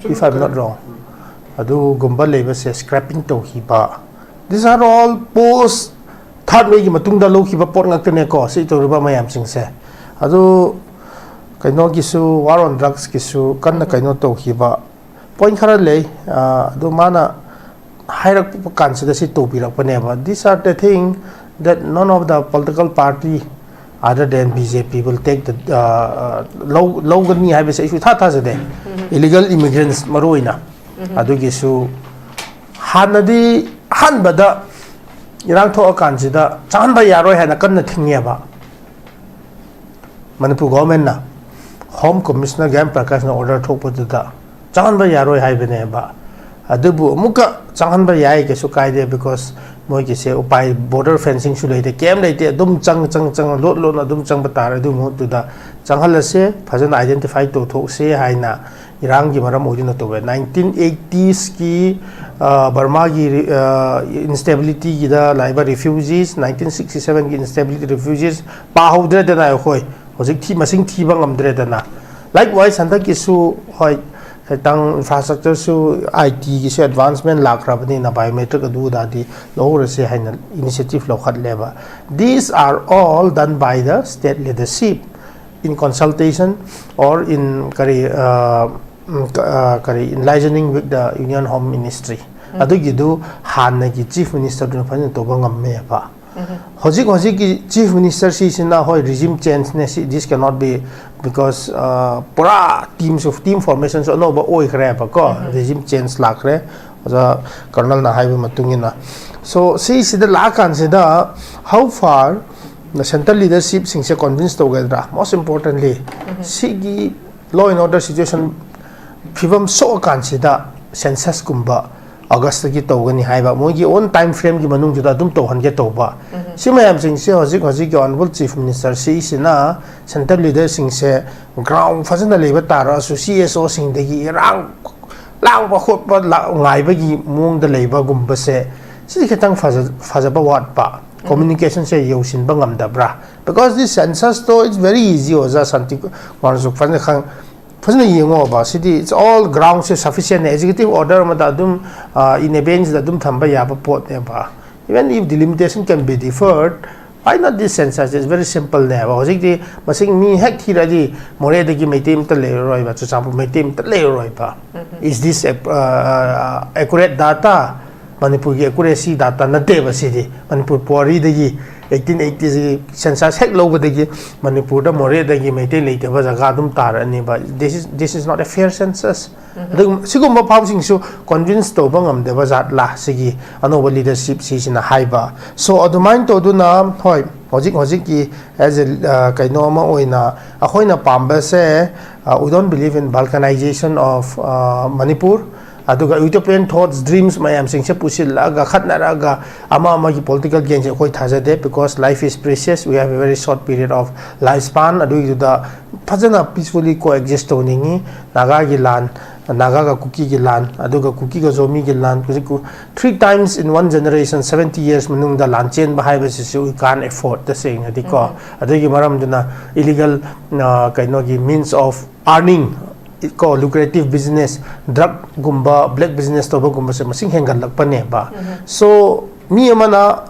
If I'm not wrong, ꯑꯗꯨꯒꯨꯝꯕ ꯂꯩꯕꯁꯦ scrapping ꯇꯧꯈꯤꯕ, these are all post third way ꯒꯤ ꯃꯇꯨꯡꯗ ꯂꯧꯈꯤꯕ ꯄꯣꯠ ꯉꯥꯛꯇꯅꯦꯀꯣ ꯁꯤ ꯇꯧꯔꯤꯕ ꯃꯌꯥꯝꯁꯤꯡꯁꯦ꯫ ꯑꯗꯨ ꯀꯩꯅꯣꯒꯤꯁꯨ, war on drugs ꯀꯤꯁꯨ ꯀꯟꯅ ꯀꯩꯅꯣ ꯇꯧꯈꯤꯕ point ꯈꯔ ꯂꯩ꯫ ꯑꯗꯨ ꯃꯥꯅ ꯍꯥꯏꯔꯛꯄ ꯀꯥꯟꯁꯤꯗ ꯁꯤ ꯇꯧꯕꯤꯔꯛꯄꯅꯦꯕ꯫ These are the thing that none of the political party other than B J P will take the, ꯂꯧ, ꯂꯧꯒꯅꯤ ꯍꯥꯏꯕꯁꯦ ꯑꯩꯁꯨ ꯏꯊꯥ ꯊꯥꯖꯗꯦ꯫ Illegal immigrants ꯃꯔꯨ ꯑꯣꯏꯅ꯫ ꯑꯗꯨꯒꯤꯁꯨ ꯍꯥꯟꯅꯗꯤ ꯑꯍꯥꯟꯕꯗ ꯏꯔꯥꯡ ꯊꯣꯛꯑꯀꯥꯟꯁꯤꯗ ꯆꯪꯍꯟꯕ ꯌꯥꯔꯣꯏ ꯍꯥꯏꯅ ꯀꯟꯅ ꯊꯤꯡꯉꯦꯕ꯫ ꯃꯅꯤꯄꯨꯔ government ꯅ Home Commissioner ꯒ꯭ꯌꯥꯟ ꯄ꯭ꯔꯀꯥꯁꯅ order ꯊꯣꯛꯄꯗꯨꯗ ꯆꯪꯍꯟꯕ ꯌꯥꯔꯣꯏ ꯍꯥꯏꯕꯅꯦꯕ꯫ ꯑꯗꯨꯕꯨ ꯑꯃꯨꯛꯀ ꯆꯪꯍꯟꯕ ꯌꯥꯏ, ꯀꯩꯁꯨ ꯀꯥꯏꯗꯦ, because ꯃꯣꯏꯒꯤꯁꯦ ꯎꯄꯥꯏ, border fencingꯁꯨ ꯂꯩꯇꯦ, ꯀꯩꯝ ꯂꯩꯇꯦ, ꯑꯗꯨꯝ ꯆꯪ ꯆꯪ ꯆꯪ ꯂꯣꯠ ꯂꯣꯠꯅ ꯑꯗꯨꯝ ꯆꯪꯕ ꯇꯥꯔꯦ꯫ ꯑꯗꯨ ꯃꯍꯨꯠꯇꯨꯗ ꯆꯪꯍꯜꯂꯁꯦ, ꯐꯖꯅ identify ꯇꯧꯊꯣꯛꯁꯦ ꯍꯥꯏꯅ ꯏꯔꯥꯡꯒꯤ ꯃꯔꯝ ꯑꯣꯏꯗꯨꯅ ꯇꯧꯋꯦ꯫ ꯅꯥꯏꯟꯇꯤꯟ ꯑꯩꯠꯇꯤꯁꯀꯤ ꯕꯔꯃꯥꯒꯤ ꯏꯟꯁꯇꯦꯕꯤꯂꯤꯇꯤꯒꯤꯗ ꯂꯥꯛꯏꯕ refugees, ꯅꯥꯏꯟꯇꯤꯟ ꯁꯤꯛꯁꯇꯤ ꯁꯕꯦꯟꯒꯤ instability refugees ꯄꯥꯍꯧꯗ꯭ꯔꯦꯗꯅ ꯑꯩꯈꯣꯏ꯫ ꯍꯧꯖꯤꯛ ꯊꯤ-, ꯃꯁꯤꯡ ꯊꯤꯕ ꯉꯝꯗ꯭ꯔꯦꯗꯅ꯫ Likewise, ꯍꯟꯗꯛꯀꯤꯁꯨ ꯍꯣꯏ, ꯈꯤꯇꯪ infrastructureꯁꯨ, ITꯒꯤꯁꯨ advancement ꯂꯥꯛꯈ꯭ꯔꯕꯅꯤꯅ biometric ꯑꯗꯨ ꯑꯗꯥꯗꯤ ꯂꯧꯍꯧꯔꯁꯦ ꯍꯥꯏꯅ initiative ꯂꯧꯈꯠꯂꯦꯕ꯫ These are all done by the state leadership in consultation or in ꯀꯔꯤ, ꯑ, ꯎꯝ, ꯀ-, ꯑ, ꯀꯔꯤ, enlighthening with the Union Home Ministry꯫ ꯑꯗꯨꯒꯤꯗꯨ ꯍꯥꯟꯅꯒꯤ Chief Ministerꯗꯨꯅ ꯐꯖꯅ ꯇꯧꯕ ꯉꯝꯃꯦꯕ꯫ ꯍꯧꯖꯤꯛ ꯍꯧꯖꯤꯛꯀꯤ Chief Minister ꯁꯤꯁꯤꯅ, ꯍꯣꯏ, regime changeꯅꯦ, ꯁꯤ, this cannot be, because, ꯑ, ꯄꯨꯔꯥ teamꯁꯨ, team formationꯁꯨ ꯑꯅꯧꯕ ꯑꯣꯏꯈ꯭ꯔꯦꯕꯀꯣ, regime change ꯂꯥꯛꯈ꯭ꯔꯦ, ꯑꯣꯖꯥ ꯀꯔꯅꯜꯅ ꯍꯥꯏꯕ ꯃꯇꯨꯡ ꯏꯟꯅ꯫ So, ꯁꯤꯁꯤꯗ ꯂꯥꯛꯑꯀꯥꯟꯁꯤꯗ, how far central leadershipꯁꯤꯡꯁꯦ convince ꯇꯧꯒꯗ꯭ꯔꯥ? Most importantly, ꯁꯤꯒꯤ law and order situation ꯐꯤꯕꯝ ꯁꯣꯛꯑꯀꯥꯟꯁꯤꯗ censusꯀꯨꯝꯕ Augustꯇꯒꯤ ꯇꯧꯒꯅꯤ ꯍꯥꯏꯕ, ꯃꯣꯏꯒꯤ own time frameꯒꯤ ꯃꯅꯨꯡꯗꯨꯗ ꯑꯗꯨꯝ ꯇꯧꯍꯟꯒꯦ ꯇꯧꯕ꯫ ꯁꯤ ꯃꯌꯥꯝꯁꯤꯡꯁꯦ ꯍꯧꯖꯤꯛ ꯍꯧꯖꯤꯛꯀꯤ Honourable Chief Minister ꯁꯤꯁꯤꯅ central leaderꯁꯤꯡꯁꯦ ground ꯐꯖꯅ ꯂꯩꯕ ꯇꯥꯔꯛꯑꯁꯨ, CSOꯁꯤꯡꯗꯒꯤ ꯏꯔꯥꯡ ꯂꯥꯡꯕ ꯈꯣꯠꯄ ꯂꯥ-, ꯉꯥꯏꯕꯒꯤ ꯃꯑꯣꯡꯗ ꯂꯩꯕꯒꯨꯝꯕꯁꯦ, ꯁꯤꯗꯤ ꯈꯤꯇꯪ ꯐꯖ-, ꯐꯖꯕ ꯋꯥꯠꯄ, communicationꯁꯦ ꯌꯧꯁꯤꯟꯕ ꯉꯝꯗꯕ꯭ꯔꯥ? Because this censusꯇꯣ, it's very easy, ꯑꯣꯖꯥ ꯁꯥꯟꯇꯤ ꯀꯨꯃꯥꯔꯁꯨ ꯐꯖꯅ ꯈꯪ-, ꯐꯖꯅ ꯌꯦꯡꯉꯣꯕ, ꯁꯤꯗꯤ it's all groundꯁꯦ sufficientꯅꯦ꯫ Executive order ꯑꯃꯗ ꯑꯗꯨꯝ, ꯑ, in abeyance ꯑꯗꯨꯝ ꯊꯝꯕ ꯌꯥꯕ ꯄꯣꯠꯅꯦꯕ꯫ Even if delimitation can be deferred, why not this census? It's very simpleꯅꯦꯕ꯫ ꯍꯧꯖꯤꯛꯇꯤ ꯃꯁꯤꯡ ꯃꯤ ꯍꯦꯛ ꯊꯤꯔꯗꯤ ꯃꯣꯔꯦꯗꯒꯤ ꯃꯩꯇꯩ ꯑꯝꯇ ꯂꯩꯔꯔꯣꯏꯕ, ꯆꯨꯔꯆꯥꯟꯄꯨꯔ ꯃꯩꯇꯩ ꯑꯝꯇ ꯂꯩꯔꯔꯣꯏꯕ꯫ Is this a, uh, accurate data? ꯃꯅꯤꯄꯨꯔꯒꯤ accuracy data ꯅꯠꯇꯦꯕ ꯁꯤꯗꯤ꯫ ꯃꯅꯤꯄꯨꯔ ꯄꯨꯋꯥꯔꯤꯗꯒꯤ eighteen eightyꯒꯤ census ꯍꯦꯛ ꯂꯧꯕꯗꯒꯤ ꯃꯅꯤꯄꯨꯔꯗ ꯃꯣꯔꯦꯗꯒꯤ ꯃꯩꯇꯩ ꯂꯩꯇꯕ ꯖꯒꯥ ꯑꯗꯨꯝ ꯇꯥꯔꯛꯑꯅꯤꯕ꯫ This is, this is not a fair census꯫ ꯑꯗꯨꯒ ꯁꯤꯒꯨꯝꯕ ꯐꯥꯎꯁꯤꯡꯁꯨ convince ꯇꯧꯕ ꯉꯝꯗꯕ ꯖꯥꯠꯂꯥ ꯁꯤꯒꯤ ꯑꯅꯧꯕ leadership ꯁꯤꯁꯤꯅ ꯍꯥꯏꯕ꯫ So, ꯑꯗꯨꯃꯥꯏꯅ ꯇꯧꯗꯨꯅ, ꯍꯣꯏ, ꯍꯧꯖꯤꯛ ꯍꯧꯖꯤꯛꯀꯤ as a, ꯑ, ꯀꯩꯅꯣ ꯑꯃ ꯑꯣꯏꯅ ꯑꯩꯈꯣꯏꯅ ꯄꯥꯝꯕꯁꯦ, ꯑ, we don't believe in balkanization of, ꯑ, Manipur꯫ ꯑꯗꯨꯒ utopian thoughts, dreams ꯃꯌꯥꯝꯁꯤꯡꯁꯦ ꯄꯨꯁꯤꯜꯂꯛꯑꯒ ꯈꯠꯅꯔꯛꯑꯒ ꯑꯃ ꯑꯃꯒꯤ political gainꯁꯦ ꯑꯩꯈꯣꯏ ꯊꯥꯖꯗꯦ, because life is precious, we have a very short period of life span꯫ ꯑꯗꯨꯒꯤꯗꯨꯗ ꯐꯖꯅ peacefully coexist ꯇꯧꯅꯤꯡꯉꯤ꯫ ꯅꯥꯒꯥꯒꯤ ꯂꯥꯟ, ꯅꯥꯒꯥꯒ ꯀꯨꯀꯤꯒꯤ ꯂꯥꯟ, ꯑꯗꯨꯒ ꯀꯨꯀꯤꯒ ꯖꯣꯃꯤꯒꯤ ꯂꯥꯟ, ꯍꯧꯖꯤꯛ ꯀꯨ-, three times in one generation, seventy years ꯃꯅꯨꯡꯗ ꯂꯥꯟ ꯆꯦꯟꯕ ꯍꯥꯏꯕꯁꯤꯁꯨ we can't afford, ꯇꯁꯦꯡꯅꯗꯤꯀꯣ꯫ ꯑꯗꯨꯒꯤ ꯃꯔꯝꯗꯨꯅ illegal, ꯑ, ꯀꯩꯅꯣꯒꯤ means of earning ꯀꯣ, lucrative business, drugꯒꯨꯝꯕ, black business ꯇꯧꯕꯒꯨꯝꯕꯁꯦ ꯃꯁꯤꯡ ꯍꯦꯟꯒꯠꯂꯛꯄꯅꯦꯕ꯫ So ꯃꯤ ꯑꯃꯅ,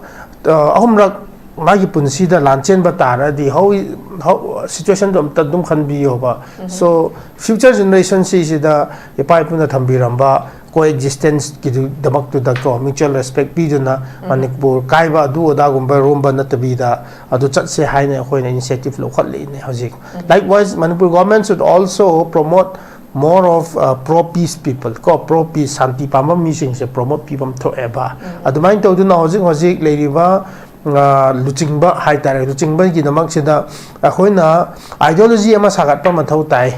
ꯑ, ꯑꯍꯨꯝꯔꯛ ꯃꯥꯒꯤ ꯄꯨꯟꯁꯤꯗ ꯂꯥꯟ ꯆꯦꯟꯕ ꯇꯥꯔꯗꯤ ꯍꯧ-, ꯍꯧ-, situationꯗꯣ ꯑꯝꯇ ꯑꯗꯨꯝ ꯈꯟꯕꯤꯌꯣꯕ꯫ So future generation ꯁꯤꯁꯤꯗ ꯏꯄꯥ ꯏꯄꯨꯅ ꯊꯝꯕꯤꯔꯝꯕ coexistence ꯀꯤꯗꯃꯛꯇꯨꯗꯀꯣ, mutual respect ꯄꯤꯗꯨꯅ, ꯃꯅꯤꯄꯨꯔ ꯀꯥꯏꯕ ꯑꯗꯨ ꯑꯗꯥꯒꯨꯝꯕ ꯔꯣꯝꯕ ꯅꯠꯇꯕꯤꯗ ꯑꯗꯨ ꯆꯠꯁꯦ ꯍꯥꯏꯅ ꯑꯩꯈꯣꯏꯅ initiative ꯂꯧꯈꯠꯂꯛꯏꯅꯦ ꯍꯧꯖꯤꯛ꯫ Likewise, Manipur government should also promote more of, uh, pro peace people ꯀꯣ, pro peace, ꯁꯥꯟꯇꯤ ꯄꯥꯝꯕ ꯃꯤꯁꯤꯡꯁꯦ promote ꯄꯤꯐꯝ ꯊꯣꯛꯑꯦꯕ꯫ ꯑꯗꯨꯃꯥꯏꯅ ꯇꯧꯗꯨꯅ ꯍꯧꯖꯤꯛ ꯍꯧꯖꯤꯛ ꯂꯩꯔꯤꯕ, ꯑ, ꯂꯨꯆꯤꯡꯕ ꯍꯥꯏꯇꯥꯔꯦ, ꯂꯨꯆꯤꯡꯕꯒꯤꯗꯃꯛꯁꯤꯗ ꯑꯩꯈꯣꯏꯅ ideology ꯑꯃ ꯁꯥꯒꯠꯄ ꯃꯊꯧ ꯇꯥꯏ꯫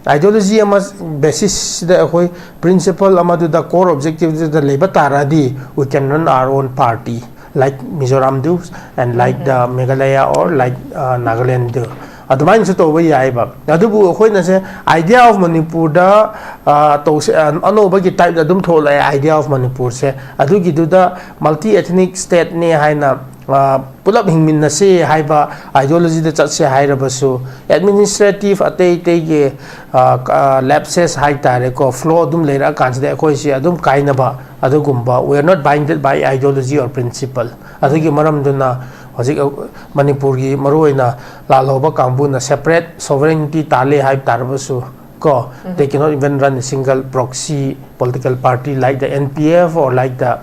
Ideology ꯑꯃ basisꯁꯤꯗ ꯑꯩꯈꯣꯏ principle ꯑꯃꯗꯨꯗ, core objectiveꯗꯨꯗ ꯂꯩꯕ ꯇꯥꯔꯗꯤ, we can run our own party, like Mizoramꯗꯨ and like the Meghalaya or like, uh, Nagalandꯗꯨ꯫ ꯑꯗꯨꯃꯥꯏꯅꯁꯨ ꯇꯧꯕ ꯌꯥꯏꯕ꯫ ꯑꯗꯨꯕꯨ ꯑꯩꯈꯣꯏꯅꯁꯦ idea of ꯃꯅꯤꯄꯨꯔꯗ, ꯑ, ꯇꯧꯁꯦ, ꯑ, ꯑꯅꯧꯕꯒꯤ typeꯇ ꯑꯗꯨꯝ ꯊꯣꯛꯂꯛꯑꯦ idea of ꯃꯅꯤꯄꯨꯔꯁꯦ꯫ ꯑꯗꯨꯒꯤꯗꯨꯗ multi ethnic stateꯅꯦ ꯍꯥꯏꯅ, ꯑ, ꯄꯨꯂꯞ ꯍꯤꯡꯃꯤꯟꯅꯁꯦ ꯍꯥꯏꯕ ideologyꯗ ꯆꯠꯁꯦ ꯍꯥꯏꯔꯕꯁꯨ, administrative ꯑꯇꯩ ꯑꯇꯩꯒꯤ, ꯑ, ꯑ, lapses ꯍꯥꯏꯇꯥꯔꯦꯀꯣ, flaw ꯑꯗꯨꯝ ꯂꯩꯔꯛꯑꯀꯥꯟꯁꯤꯗ ꯑꯩꯈꯣꯏꯁꯦ ꯑꯗꯨꯝ ꯀꯥꯏꯅꯕ ꯑꯗꯨꯒꯨꯝꯕ, we are not binded by ideology or principle꯫ ꯑꯗꯨꯒꯤ ꯃꯔꯝꯗꯨꯅ ꯍꯧꯖꯤꯛ ꯃꯅꯤꯄꯨꯔꯒꯤ ꯃꯔꯨꯑꯣꯏꯅ ꯂꯥꯜꯍꯧꯕ ꯀꯥꯡꯕꯨꯅ separate sovereignty ꯇꯥꯜꯂꯦ ꯍꯥꯏꯕ ꯇꯥꯔꯕꯁꯨ ꯀꯣ, they cannot even run a single proxy political party like the N P F or like the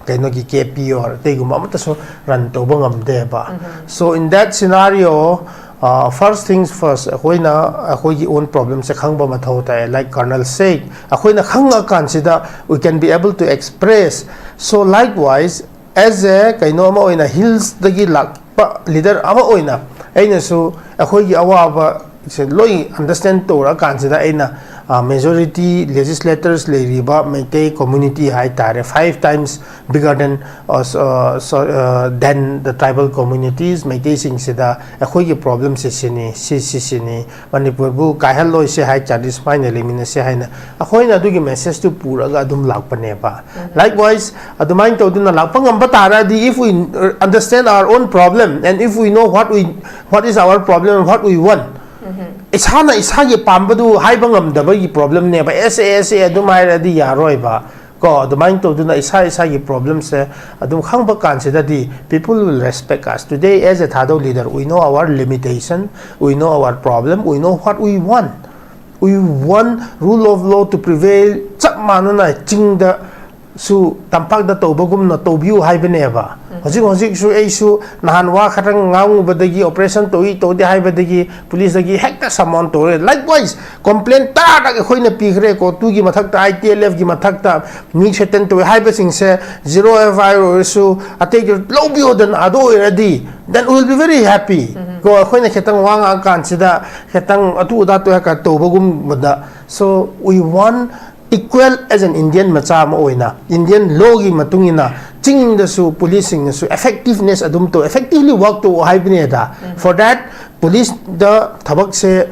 ꯀꯩꯅꯣꯒꯤ K P or ꯑꯇꯩꯒꯨꯝꯕ ꯑꯃꯠꯇꯁꯨ run ꯇꯧꯕ ꯉꯝꯗꯦꯕ꯫ So in that scenario, uh, first things first, ꯑꯩꯈꯣꯏꯅ ꯑꯩꯈꯣꯏꯒꯤ own problemꯁꯦ ꯈꯪꯕ ꯃꯊꯧ ꯇꯥꯏ, like Colonel said, ꯑꯩꯈꯣꯏꯅ ꯈꯪꯉꯀꯥꯟꯁꯤꯗ we can be able to express꯫ So likewise, as a ꯀꯩꯅꯣ ꯑꯃ ꯑꯣꯏꯅ, hillsꯇꯒꯤ ꯂꯥꯛꯄ leader ꯑꯃ ꯑꯣꯏꯅ ꯑꯩꯅꯁꯨ ꯑꯩꯈꯣꯏꯒꯤ ꯑꯋꯥꯕꯁꯦ ꯂꯣꯏ understand ꯇꯧꯔꯛꯑꯀꯥꯟꯁꯤꯗ ꯑꯩꯅ ꯃꯦꯖꯣꯔꯤꯇꯤ ꯂꯦꯖꯤꯁꯂꯦꯇꯔꯁ ꯂꯩꯔꯤꯕ ꯃꯩꯇꯩ ꯀꯝꯃ꯭ꯌꯨꯅꯤꯇꯤ ꯍꯥꯏ ꯇꯥꯔꯦ, five times bigger than, uh, so, uh, so, uh, than the tribal communities, ꯃꯩꯇꯩꯁꯤꯡꯁꯤꯗ ꯑꯩꯈꯣꯏꯒꯤ ꯄ꯭ꯔꯣꯕ꯭ꯂꯦꯝꯁꯦ ꯁꯤꯅꯤ, ꯁꯤ ꯁꯤ ꯁꯤꯅꯤ, ꯃꯅꯤꯄꯨꯔꯕꯨ ꯀꯥꯏꯍꯜꯂꯣꯏꯁꯦ ꯍꯥꯏ ꯇꯥꯔꯗꯤ ꯁꯨꯃꯥꯏꯅ ꯂꯩꯃꯤꯟꯅꯁꯦ ꯍꯥꯏꯅ ꯑꯩꯈꯣꯏꯅ ꯑꯗꯨꯒꯤ ꯃꯦꯁꯦꯖꯇꯨ ꯄꯨꯔꯒ ꯑꯗꯨꯝ ꯂꯥꯛꯄꯅꯦꯕ꯫ Likewise, ꯑꯗꯨꯃꯥꯏꯅ ꯇꯧꯗꯨꯅ ꯂꯥꯛꯄ ꯉꯝꯕ ꯇꯥꯔꯗꯤ, if we, uh, understand our own problem and if we know what we, what is our problem and what we want, ꯏꯁꯥꯅ ꯏꯁꯥꯒꯤ ꯄꯥꯝꯕꯗꯨ ꯍꯥꯏꯕ ꯉꯝꯗꯕꯒꯤ ꯄ꯭ꯔꯣꯕ꯭ꯂꯦꯝꯅꯦꯕ꯫ ꯑꯦꯁ ꯑꯦ ꯑꯦꯁ ꯑꯦ ꯑꯗꯨꯝ ꯍꯥꯏꯔꯗꯤ ꯌꯥꯔꯣꯏꯕ꯫ ꯀꯣ, ꯑꯗꯨꯃꯥꯏꯅ ꯇꯧꯗꯨꯅ ꯏꯁꯥ ꯏꯁꯥꯒꯤ ꯄ꯭ꯔꯣꯕ꯭ꯂꯦꯝꯁꯦ ꯑꯗꯨꯝ ꯈꯪꯕ ꯀꯥꯟꯁꯤꯗꯗꯤ, people will respect us. Today, as a Thadou leader, we know our limitation, we know our problem, we know what we want. We want rule of law to prevail. ꯆꯞ ꯃꯥꯟꯅꯅ ꯆꯤꯡꯗꯁꯨ ꯇꯝꯄꯥꯛꯇ ꯇꯧꯕꯒꯨꯝꯅ ꯇꯧꯕꯤꯌꯨ ꯍꯥꯏꯕꯅꯦꯕ꯫ ꯍꯧꯖꯤꯛ ꯍꯧꯖꯤꯛꯁꯨ ꯑꯩꯁꯨ ꯅꯍꯥꯟ ꯋꯥ ꯈꯔ ꯉꯥꯡꯉꯨꯕꯗꯒꯤ, ꯑꯣꯄꯔꯦꯁꯟ ꯇꯧꯏ ꯇꯧꯗꯦ ꯍꯥꯏꯕꯗꯒꯤ ꯄꯨꯂꯤꯁꯇꯒꯤ ꯍꯦꯛꯇ ꯁꯃꯣꯟ ꯇꯧꯔꯦ꯫ Likewise, ꯀꯝꯄ꯭ꯂꯦꯟ ꯇꯔꯥꯔꯛ ꯑꯩꯈꯣꯏꯅ ꯄꯤꯈ꯭ꯔꯦ ꯀꯣꯔꯠꯇꯨꯒꯤ ꯃꯊꯛꯇ, ꯑꯥꯏ ꯇꯤ ꯑꯦꯜ ꯑꯦꯐꯀꯤ ꯃꯊꯛꯇ, ꯃꯤ ꯊ꯭ꯔꯦꯇꯟ ꯇꯧꯏ ꯍꯥꯏꯕꯁꯤꯡꯁꯦ, ꯖꯤꯔꯣ ꯑꯦꯐ ꯑꯥꯏ ꯑꯥꯔ ꯑꯣꯏꯔꯁꯨ ꯑꯇꯩꯗꯨ ꯂꯧꯕꯤꯌꯣꯗꯅ꯫ ꯑꯗꯨ ꯑꯣꯏꯔꯗꯤ, then we will be very happy. ꯀꯣ, ꯑꯩꯈꯣꯏꯅ ꯈꯤꯇꯪ ꯋꯥ ꯉꯥꯡꯉꯀꯥꯟꯁꯤꯗ ꯈꯤꯇꯪ ꯑꯇꯨ ꯑꯇꯥ ꯇꯧ-, ꯇꯧꯕꯒꯨꯝꯕꯗ꯫ So we want equal, as an Indian ꯃꯆꯥ ꯑꯃ ꯑꯣꯏꯅ, ꯏꯟꯗꯤꯌꯟ ꯂꯣꯒꯤ ꯃꯇꯨꯡ ꯏꯟꯅ ꯆꯤꯡꯗꯁꯨ ꯄꯨꯂꯤꯁꯁꯤꯡꯅꯁꯨ effectiveness ꯑꯗꯨꯝ ꯇꯧ, effectively work ꯇꯧ ꯍꯥꯏꯕꯅꯦꯗ꯫ For that, ꯄꯨꯂꯤꯁꯇ ꯊꯕꯛꯁꯦ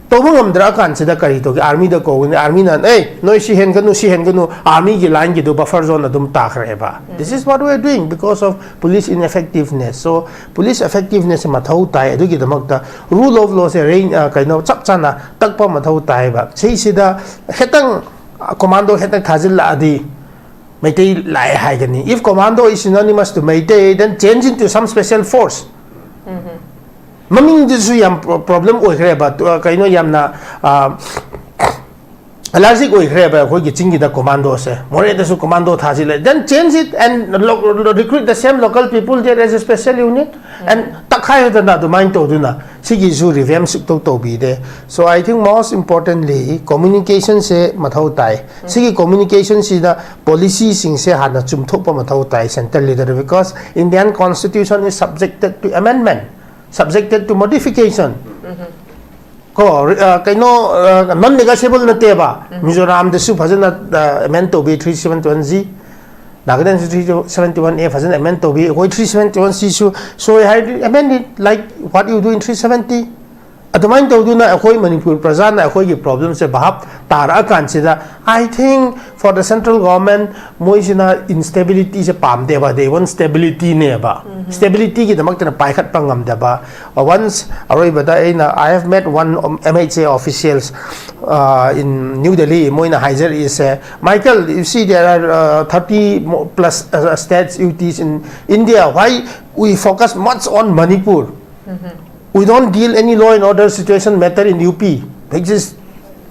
ꯇꯧꯕ ꯉꯝꯗ꯭ꯔꯀꯥꯟꯁꯤꯗ ꯀꯔꯤ ꯇꯧꯒꯦ? ꯑꯥꯔꯃꯤꯗ ꯀꯧꯒꯅꯤ, ꯑꯥꯔꯃꯤꯅ, "ꯑꯦ, ꯅꯣꯏ ꯁꯤ ꯍꯦꯟꯒꯅꯨ, ꯁꯤ ꯍꯦꯟꯒꯅꯨ," ꯑꯥꯔꯃꯤꯒꯤ ꯂꯥꯏꯟꯒꯤꯗꯨ ꯕꯐꯔ ꯖꯣꯟ ꯑꯗꯨꯝ ꯇꯥꯈ꯭ꯔꯦꯕ꯫ This is what we are doing because of police ineffectiveness. So, police effectiveness ꯃꯊꯧ ꯇꯥꯏ꯫ ꯑꯗꯨꯒꯤꯗꯃꯛꯇ rule of lawꯁꯦ ꯔꯦꯡ-, ꯑ, ꯀꯩꯅꯣ, ꯆꯞ ꯆꯥꯅ ꯇꯛꯄ ꯃꯊꯧ ꯇꯥꯏꯕ꯫ ꯁꯤꯁꯤꯗ ꯈꯤꯇꯪ, ꯑ, ꯀꯣꯃꯥꯟꯗꯣ ꯈꯤꯇꯪ ꯊꯥꯖꯤꯜꯂꯛꯑꯗꯤ ꯃꯩꯇꯩ ꯂꯥꯛꯑꯦ ꯍꯥꯏꯒꯅꯤ꯫ If commando is synonymous to Meitei, then change into some special force. ꯃꯃꯤꯡꯗꯨꯁꯨ ꯌꯥꯝ ꯄ꯭ꯔꯣ-, ꯄ꯭ꯔꯣꯕ꯭ꯂꯦꯝ ꯑꯣꯏꯈ꯭ꯔꯦꯕ꯫ ꯇꯨ-, ꯑ, ꯀꯩꯅꯣ, ꯌꯥꯝꯅ, ꯑ, ꯑꯦꯂꯔꯖꯤꯛ ꯑꯣꯏꯈ꯭ꯔꯦꯕ ꯑꯩꯈꯣꯏꯒꯤ ꯆꯤꯡꯒꯤꯗ ꯀꯣꯃꯥꯟꯗꯣꯁꯦ꯫ ꯃꯣꯔꯦꯗꯁꯨ ꯀꯣꯃꯥꯟꯗꯣ ꯊꯥꯁꯤꯜꯂꯦ꯫ Then change it and lo-, recruit the same local people there as a special unit and ꯇꯛꯈꯥꯏꯗꯅ ꯑꯗꯨꯃꯥꯏꯅ ꯇꯧꯗꯨꯅ ꯁꯤꯒꯤꯁꯨ revamp ꯁꯨꯛꯇꯧ ꯇꯧꯕꯤꯗꯦ꯫ So I think most importantly, communicationꯁꯦ ꯃꯊꯧ ꯇꯥꯏ꯫ ꯁꯤꯒꯤ communicationꯁꯤꯗ policyꯁꯤꯡꯁꯦ ꯍꯥꯟꯅ ꯆꯨꯝꯊꯣꯛꯄ ꯃꯊꯧ ꯇꯥꯏ, central leader, because Indian constitution is subjected to amendment, subjected to modification. ꯀꯣ, ꯔꯤ-, ꯑ, ꯀꯩꯅꯣ, ꯅꯟ ꯅꯦꯒꯣꯁꯤꯌꯦꯕꯜ ꯅꯠꯇꯦꯕ꯫ ꯃꯤꯖꯣꯔꯥꯝꯗꯁꯨ ꯐꯖꯅ ꯑꯦꯃꯦꯟ ꯇꯧꯕꯤ, ꯊ꯭ꯔꯤ ꯁꯚꯦꯟꯇꯤ ꯋꯥꯟ ꯖꯤ, ꯅꯥꯒꯥꯂꯦꯟꯗꯁꯨ ꯊ꯭ꯔꯤ ꯁꯚꯦꯟꯇꯤ ꯋꯥꯟ ꯑꯦ ꯐꯖꯅ ꯑꯦꯃꯦꯟ ꯇꯧꯕꯤ꯫ ꯑꯩꯈꯣꯏ ꯊ꯭ꯔꯤ ꯁꯚꯦꯟꯇꯤ ꯋꯥꯟ ꯁꯤꯁꯨ ꯁꯣꯏ ꯍꯥꯏꯔꯗꯤ, amend it like what you do in three seventy꯫ ꯑꯗꯨꯃꯥꯏꯅ ꯇꯧꯗꯨꯅ ꯑꯩꯈꯣꯏ ꯃꯅꯤꯄꯨꯔ ꯄ꯭ꯔꯖꯥꯅ ꯑꯩꯈꯣꯏꯒꯤ ꯄ꯭ꯔꯣꯕ꯭ꯂꯦꯝꯁꯦ ꯚꯥꯞ ꯇꯥꯔꯛꯑꯀꯥꯟꯁꯤꯗ, I think for the central government, ꯃꯣꯏꯁꯤꯅ ꯏꯟꯁꯇꯦꯕꯤꯂꯤꯇꯤꯁꯦ ꯄꯥꯝꯗꯦꯕ, they want stabilityꯅꯦꯕ꯫ ꯁ꯭ꯇꯦꯕꯤꯂꯤꯇꯤꯒꯤꯗꯃꯛꯇꯅ ꯄꯥꯏꯈꯠꯄ ꯉꯝꯗꯕ꯫ Once ꯑꯔꯣꯏꯕꯗ ꯑꯩꯅ, I have met one M H A officials, uh, in New Delhi, ꯃꯣꯏꯅ ꯍꯥꯏꯖꯔꯛꯏꯁꯦ, Michael, you see, there are, uh, thirty plus, uh, states U Ts in India. Why we focus much on Manipur? We don't deal any law and order situation matter in U P, which is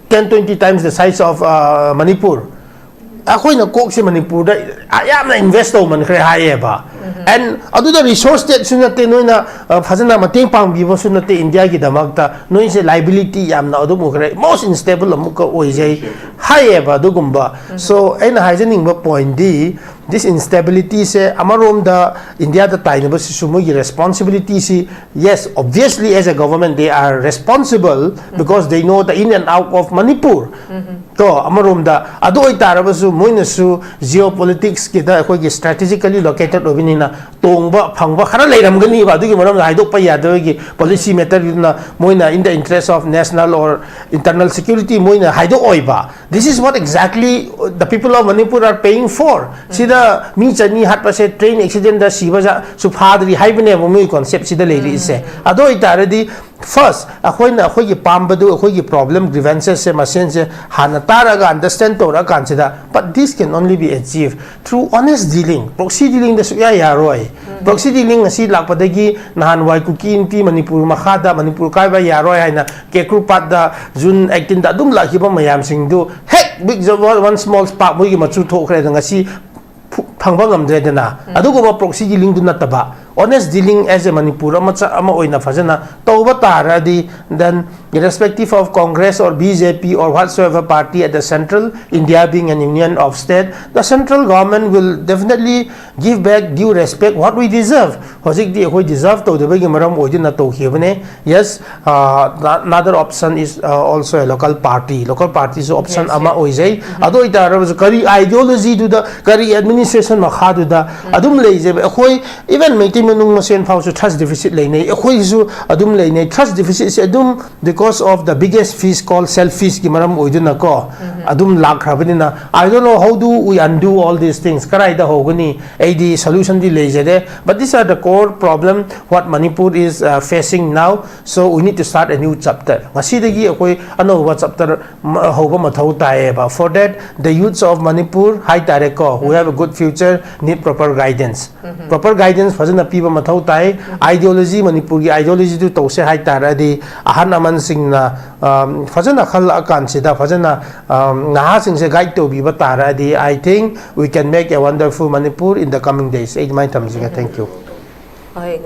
ten, twenty times the size of, uh, Manipur. ꯑꯩꯈꯣꯏꯅ ꯀꯣꯛꯁꯦ ꯃꯅꯤꯄꯨꯔꯗ ꯌꯥꯝꯅ invest ꯇꯧꯃꯟꯈ꯭ꯔꯦ ꯍꯥꯏꯌꯦꯕ꯫ And ꯑꯗꯨꯗ resources ꯁ꯭ꯇꯦꯠꯁꯨ ꯅꯠꯇꯦ, ꯅꯣꯏꯅ, ꯑ, ꯐꯖꯅ ꯃꯇꯦꯡ ꯄꯥꯡꯕꯤꯕꯁꯨ ꯅꯠꯇꯦ ꯏꯟꯗꯤꯌꯥꯒꯤꯗꯃꯛꯇ꯫ ꯅꯣꯏꯁꯦ ꯂꯥꯏꯕꯤꯂꯤꯇꯤ ꯌꯥꯝꯅ ꯑꯗꯨꯝ ꯎꯈ꯭ꯔꯦ, ꯃꯣꯁ ꯏꯟꯁꯇꯦꯕꯜ ꯑꯃꯨꯛꯀ ꯑꯣꯏꯖꯩ ꯍꯥꯏꯌꯦꯕ꯫ ꯑꯗꯨꯒꯨꯝꯕ, ꯁꯣ ꯑꯩꯅ ꯍꯥꯏꯖꯅꯤꯡꯕ ꯄꯣꯏꯟꯗꯤ, ꯗꯤꯁ ꯏꯟꯁꯇꯦꯕꯤꯂꯤꯇꯤꯁꯦ ꯑꯃꯔꯣꯝꯗ ꯏꯟꯗꯤꯌꯥꯗ ꯇꯥꯏꯅꯕꯁꯤꯁꯨ ꯃꯣꯏꯒꯤ ꯔꯦꯁꯄꯣꯟꯁꯤꯕꯤꯂꯤꯇꯤꯁꯤ, yes, obviously as a government they are responsible because they know the in and out of Manipur꯫ ꯀꯣ, ꯑꯃꯔꯣꯝꯗ ꯑꯗꯨ ꯑꯣꯏꯇꯥꯔꯕꯁꯨ ꯃꯣꯏꯅꯁꯨ ꯖꯤꯑꯣ ꯄꯣꯂꯤꯇꯤꯛꯁꯀꯤꯗ ꯑꯩꯈꯣꯏꯒꯤ ꯁ꯭ꯇ꯭ꯔꯦꯇꯦꯖꯤꯀꯦꯂꯤ ꯂꯣꯀꯦꯇꯦꯠ ꯑꯣꯏꯕꯅꯤꯅ ꯇꯣꯡꯕ ꯐꯪꯕ ꯈꯔ ꯂꯩꯔꯝꯒꯅꯤꯕ꯫ ꯑꯗꯨꯒꯤ ꯃꯔꯝꯗ ꯍꯥꯏꯗꯣꯛꯄ ꯌꯥꯗꯕꯒꯤ ꯄꯣꯂꯤꯁꯤ ꯃꯦꯇꯔꯗꯨꯅ ꯃꯣꯏꯅ in the interest of national or internal security ꯃꯣꯏꯅ ꯍꯥꯏꯗꯣꯛꯑꯣꯏꯕ꯫ This is what exactly the people of Manipur are paying for. ꯁꯤꯗ ꯃꯤ ꯆꯅꯤ ꯍꯥꯠꯄꯁꯦ ꯇ꯭ꯔꯦꯟ ꯑꯦꯛꯁꯤꯗꯦꯟꯗ ꯁꯤꯕ ꯁꯨ ꯐꯥꯗ꯭ꯔꯤ ꯍꯥꯏꯕꯅꯦꯕ ꯃꯣꯏꯒꯤ ꯀꯣꯟꯁꯦꯞꯁꯤꯗ ꯂꯩꯔꯤꯁꯦ꯫ ꯑꯗꯨ ꯑꯣꯏꯇꯥꯔꯗꯤ ꯐꯥꯔꯁ ꯑꯩꯈꯣꯏꯅ ꯑꯩꯈꯣꯏꯒꯤ ꯄꯥꯝꯕꯗꯨ, ꯑꯩꯈꯣꯏꯒꯤ ꯄ꯭ꯔꯣꯕ꯭ꯂꯦꯝ ꯒ꯭ꯔꯤꯚꯦꯟꯁꯦꯁꯁꯦ ꯃꯁꯦꯟꯁꯦ ꯍꯥꯟꯅ ꯇꯥꯔꯒ ꯑꯟꯗꯔꯁꯇꯦꯟ ꯇꯧꯔꯛꯑꯀꯥꯟꯁꯤꯗ, but this can only be achieved through honest dealing. Proxy ꯗꯤꯂꯤꯡꯗ ꯁꯨꯛꯌꯥ ꯌꯥꯔꯣꯏ꯫ ꯄ꯭ꯔꯣꯛꯁꯤ ꯗꯤꯂꯤꯡ ꯑꯁꯤ ꯂꯥꯛꯄꯗꯒꯤ ꯅꯍꯥꯟꯋꯥꯏ ꯀꯨꯀꯤ ꯏꯟꯇꯤ ꯃꯅꯤꯄꯨꯔ ꯃꯈꯥꯗ ꯃꯅꯤꯄꯨꯔ ꯀꯥꯏꯕ ꯌꯥꯔꯣꯏ ꯍꯥꯏꯅ ꯀꯦꯀ꯭ꯔꯨꯄꯥꯠꯇ ꯖꯨꯟ ꯑꯩꯠꯇꯤꯟꯗ ꯑꯗꯨꯝ ꯂꯥꯛꯈꯤꯕ ꯃꯌꯥꯝꯁꯤꯡꯗꯨ ꯍꯦꯛ ꯕꯤꯛ ꯋꯥꯟ ꯁ꯭ꯃꯣꯜ ꯁ꯭ꯄꯥꯔꯛ ꯃꯣꯏꯒꯤ ꯃꯆꯨ ꯊꯣꯛꯈ꯭ꯔꯦ꯫ ꯑꯗꯣ ꯉꯁꯤ ꯐꯨ-, ꯐꯪꯕ ꯉꯝꯗ꯭ꯔꯦꯗꯅ꯫ ꯑꯗꯨꯒꯨꯝꯕ ꯄ꯭ꯔꯣꯛꯁꯤꯒꯤ ꯂꯤꯡꯗꯨ ꯅꯠꯇꯕ, honest dealing as a Manipur ꯑꯃ ꯆ-, ꯑꯃ ꯑꯣꯏꯅ ꯐꯖꯅ ꯇꯧꯕ ꯇꯥꯔꯗꯤ, then irrespective of Congress or B J P or whatsoever party at the central, India being an union of state, the central government will definitely give back due respect what we deserve. ꯍꯧꯖꯤꯛꯇꯤ ꯑꯩꯈꯣꯏ ꯗꯤꯖꯔꯞ ꯇꯧꯗꯕꯒꯤ ꯃꯔꯝ ꯑꯣꯏꯗꯨꯅ ꯇꯧꯈꯤꯕꯅꯦ꯫ Yes, another option is also a local party. Local partyꯁꯨ option Yes, ꯑꯃ yes. ꯑꯣꯏꯖꯩ꯫ ꯑꯗꯨ ꯑꯣꯏꯇꯥꯔꯒꯁꯨ ꯀꯔꯤ ideologyꯗꯨꯗ, ꯀꯔꯤ administration ꯃꯈꯥꯗꯨꯗ ꯑꯗꯨꯝ ꯂꯩꯖꯩꯕ꯫ ꯑꯩꯈꯣꯏ even ꯃꯩꯇꯩ ꯃꯅꯨꯡ ꯃꯁꯦꯟ ꯐꯥꯎꯁꯨ trust deficit ꯂꯩꯅꯩ, ꯑꯩꯈꯣꯏꯒꯤꯁꯨ ꯑꯗꯨꯝ ꯂꯩꯅꯩ꯫ Trust deficitꯁꯦ ꯑꯗꯨꯝ because of the biggest fish called selfishꯀꯤ ꯃꯔꯝ ꯑꯣꯏꯗꯨꯅꯀꯣ ꯑꯗꯨꯝ ꯂꯥꯛꯈ꯭ꯔꯕꯅꯤꯅ, I don't know how do we undo all these things. ꯀꯗꯥꯏꯗ ꯍꯧꯒꯅꯤ? ꯑꯩꯗꯤ solutionꯗꯤ ꯂꯩꯖꯗꯦ, but these are the core problem what Manipur is uh, facing now. So we need to start a new chapter. ꯉꯁꯤꯗꯒꯤ ꯑꯩꯈꯣꯏ ꯑꯅꯧꯕ chapter ꯍꯧꯕ ꯃꯊꯧ ꯇꯥꯏꯌꯦꯕ꯫ For that, the youths of Manipur ꯍꯥꯏꯇꯥꯔꯦꯀꯣ, who have a good future, need proper guidance. Proper guidance ꯐꯖꯅ ꯄꯤꯕ ꯃꯊꯧ ꯇꯥꯏ꯫ Ideology, ꯃꯅꯤꯄꯨꯔꯒꯤ ideologyꯗꯨ ꯇꯧꯁꯦ ꯍꯥꯏꯇꯥꯔꯗꯤ, ꯑꯍꯜ ꯂꯃꯟꯁꯤꯡꯅ ꯐꯖꯅ ꯈꯜꯂꯛꯑꯀꯥꯟꯁꯤꯗ, ꯐꯖꯅ ꯅꯍꯥꯁꯤꯡꯁꯦ guide ꯇꯧꯕꯤꯕ ꯇꯥꯔꯗꯤ, I think we can make a wonderful Manipur in the coming days. ꯑꯩ ꯑꯗꯨꯃꯥꯏꯅ ꯊꯝꯖꯒꯦ꯫ Thank you. ꯍꯣꯏ,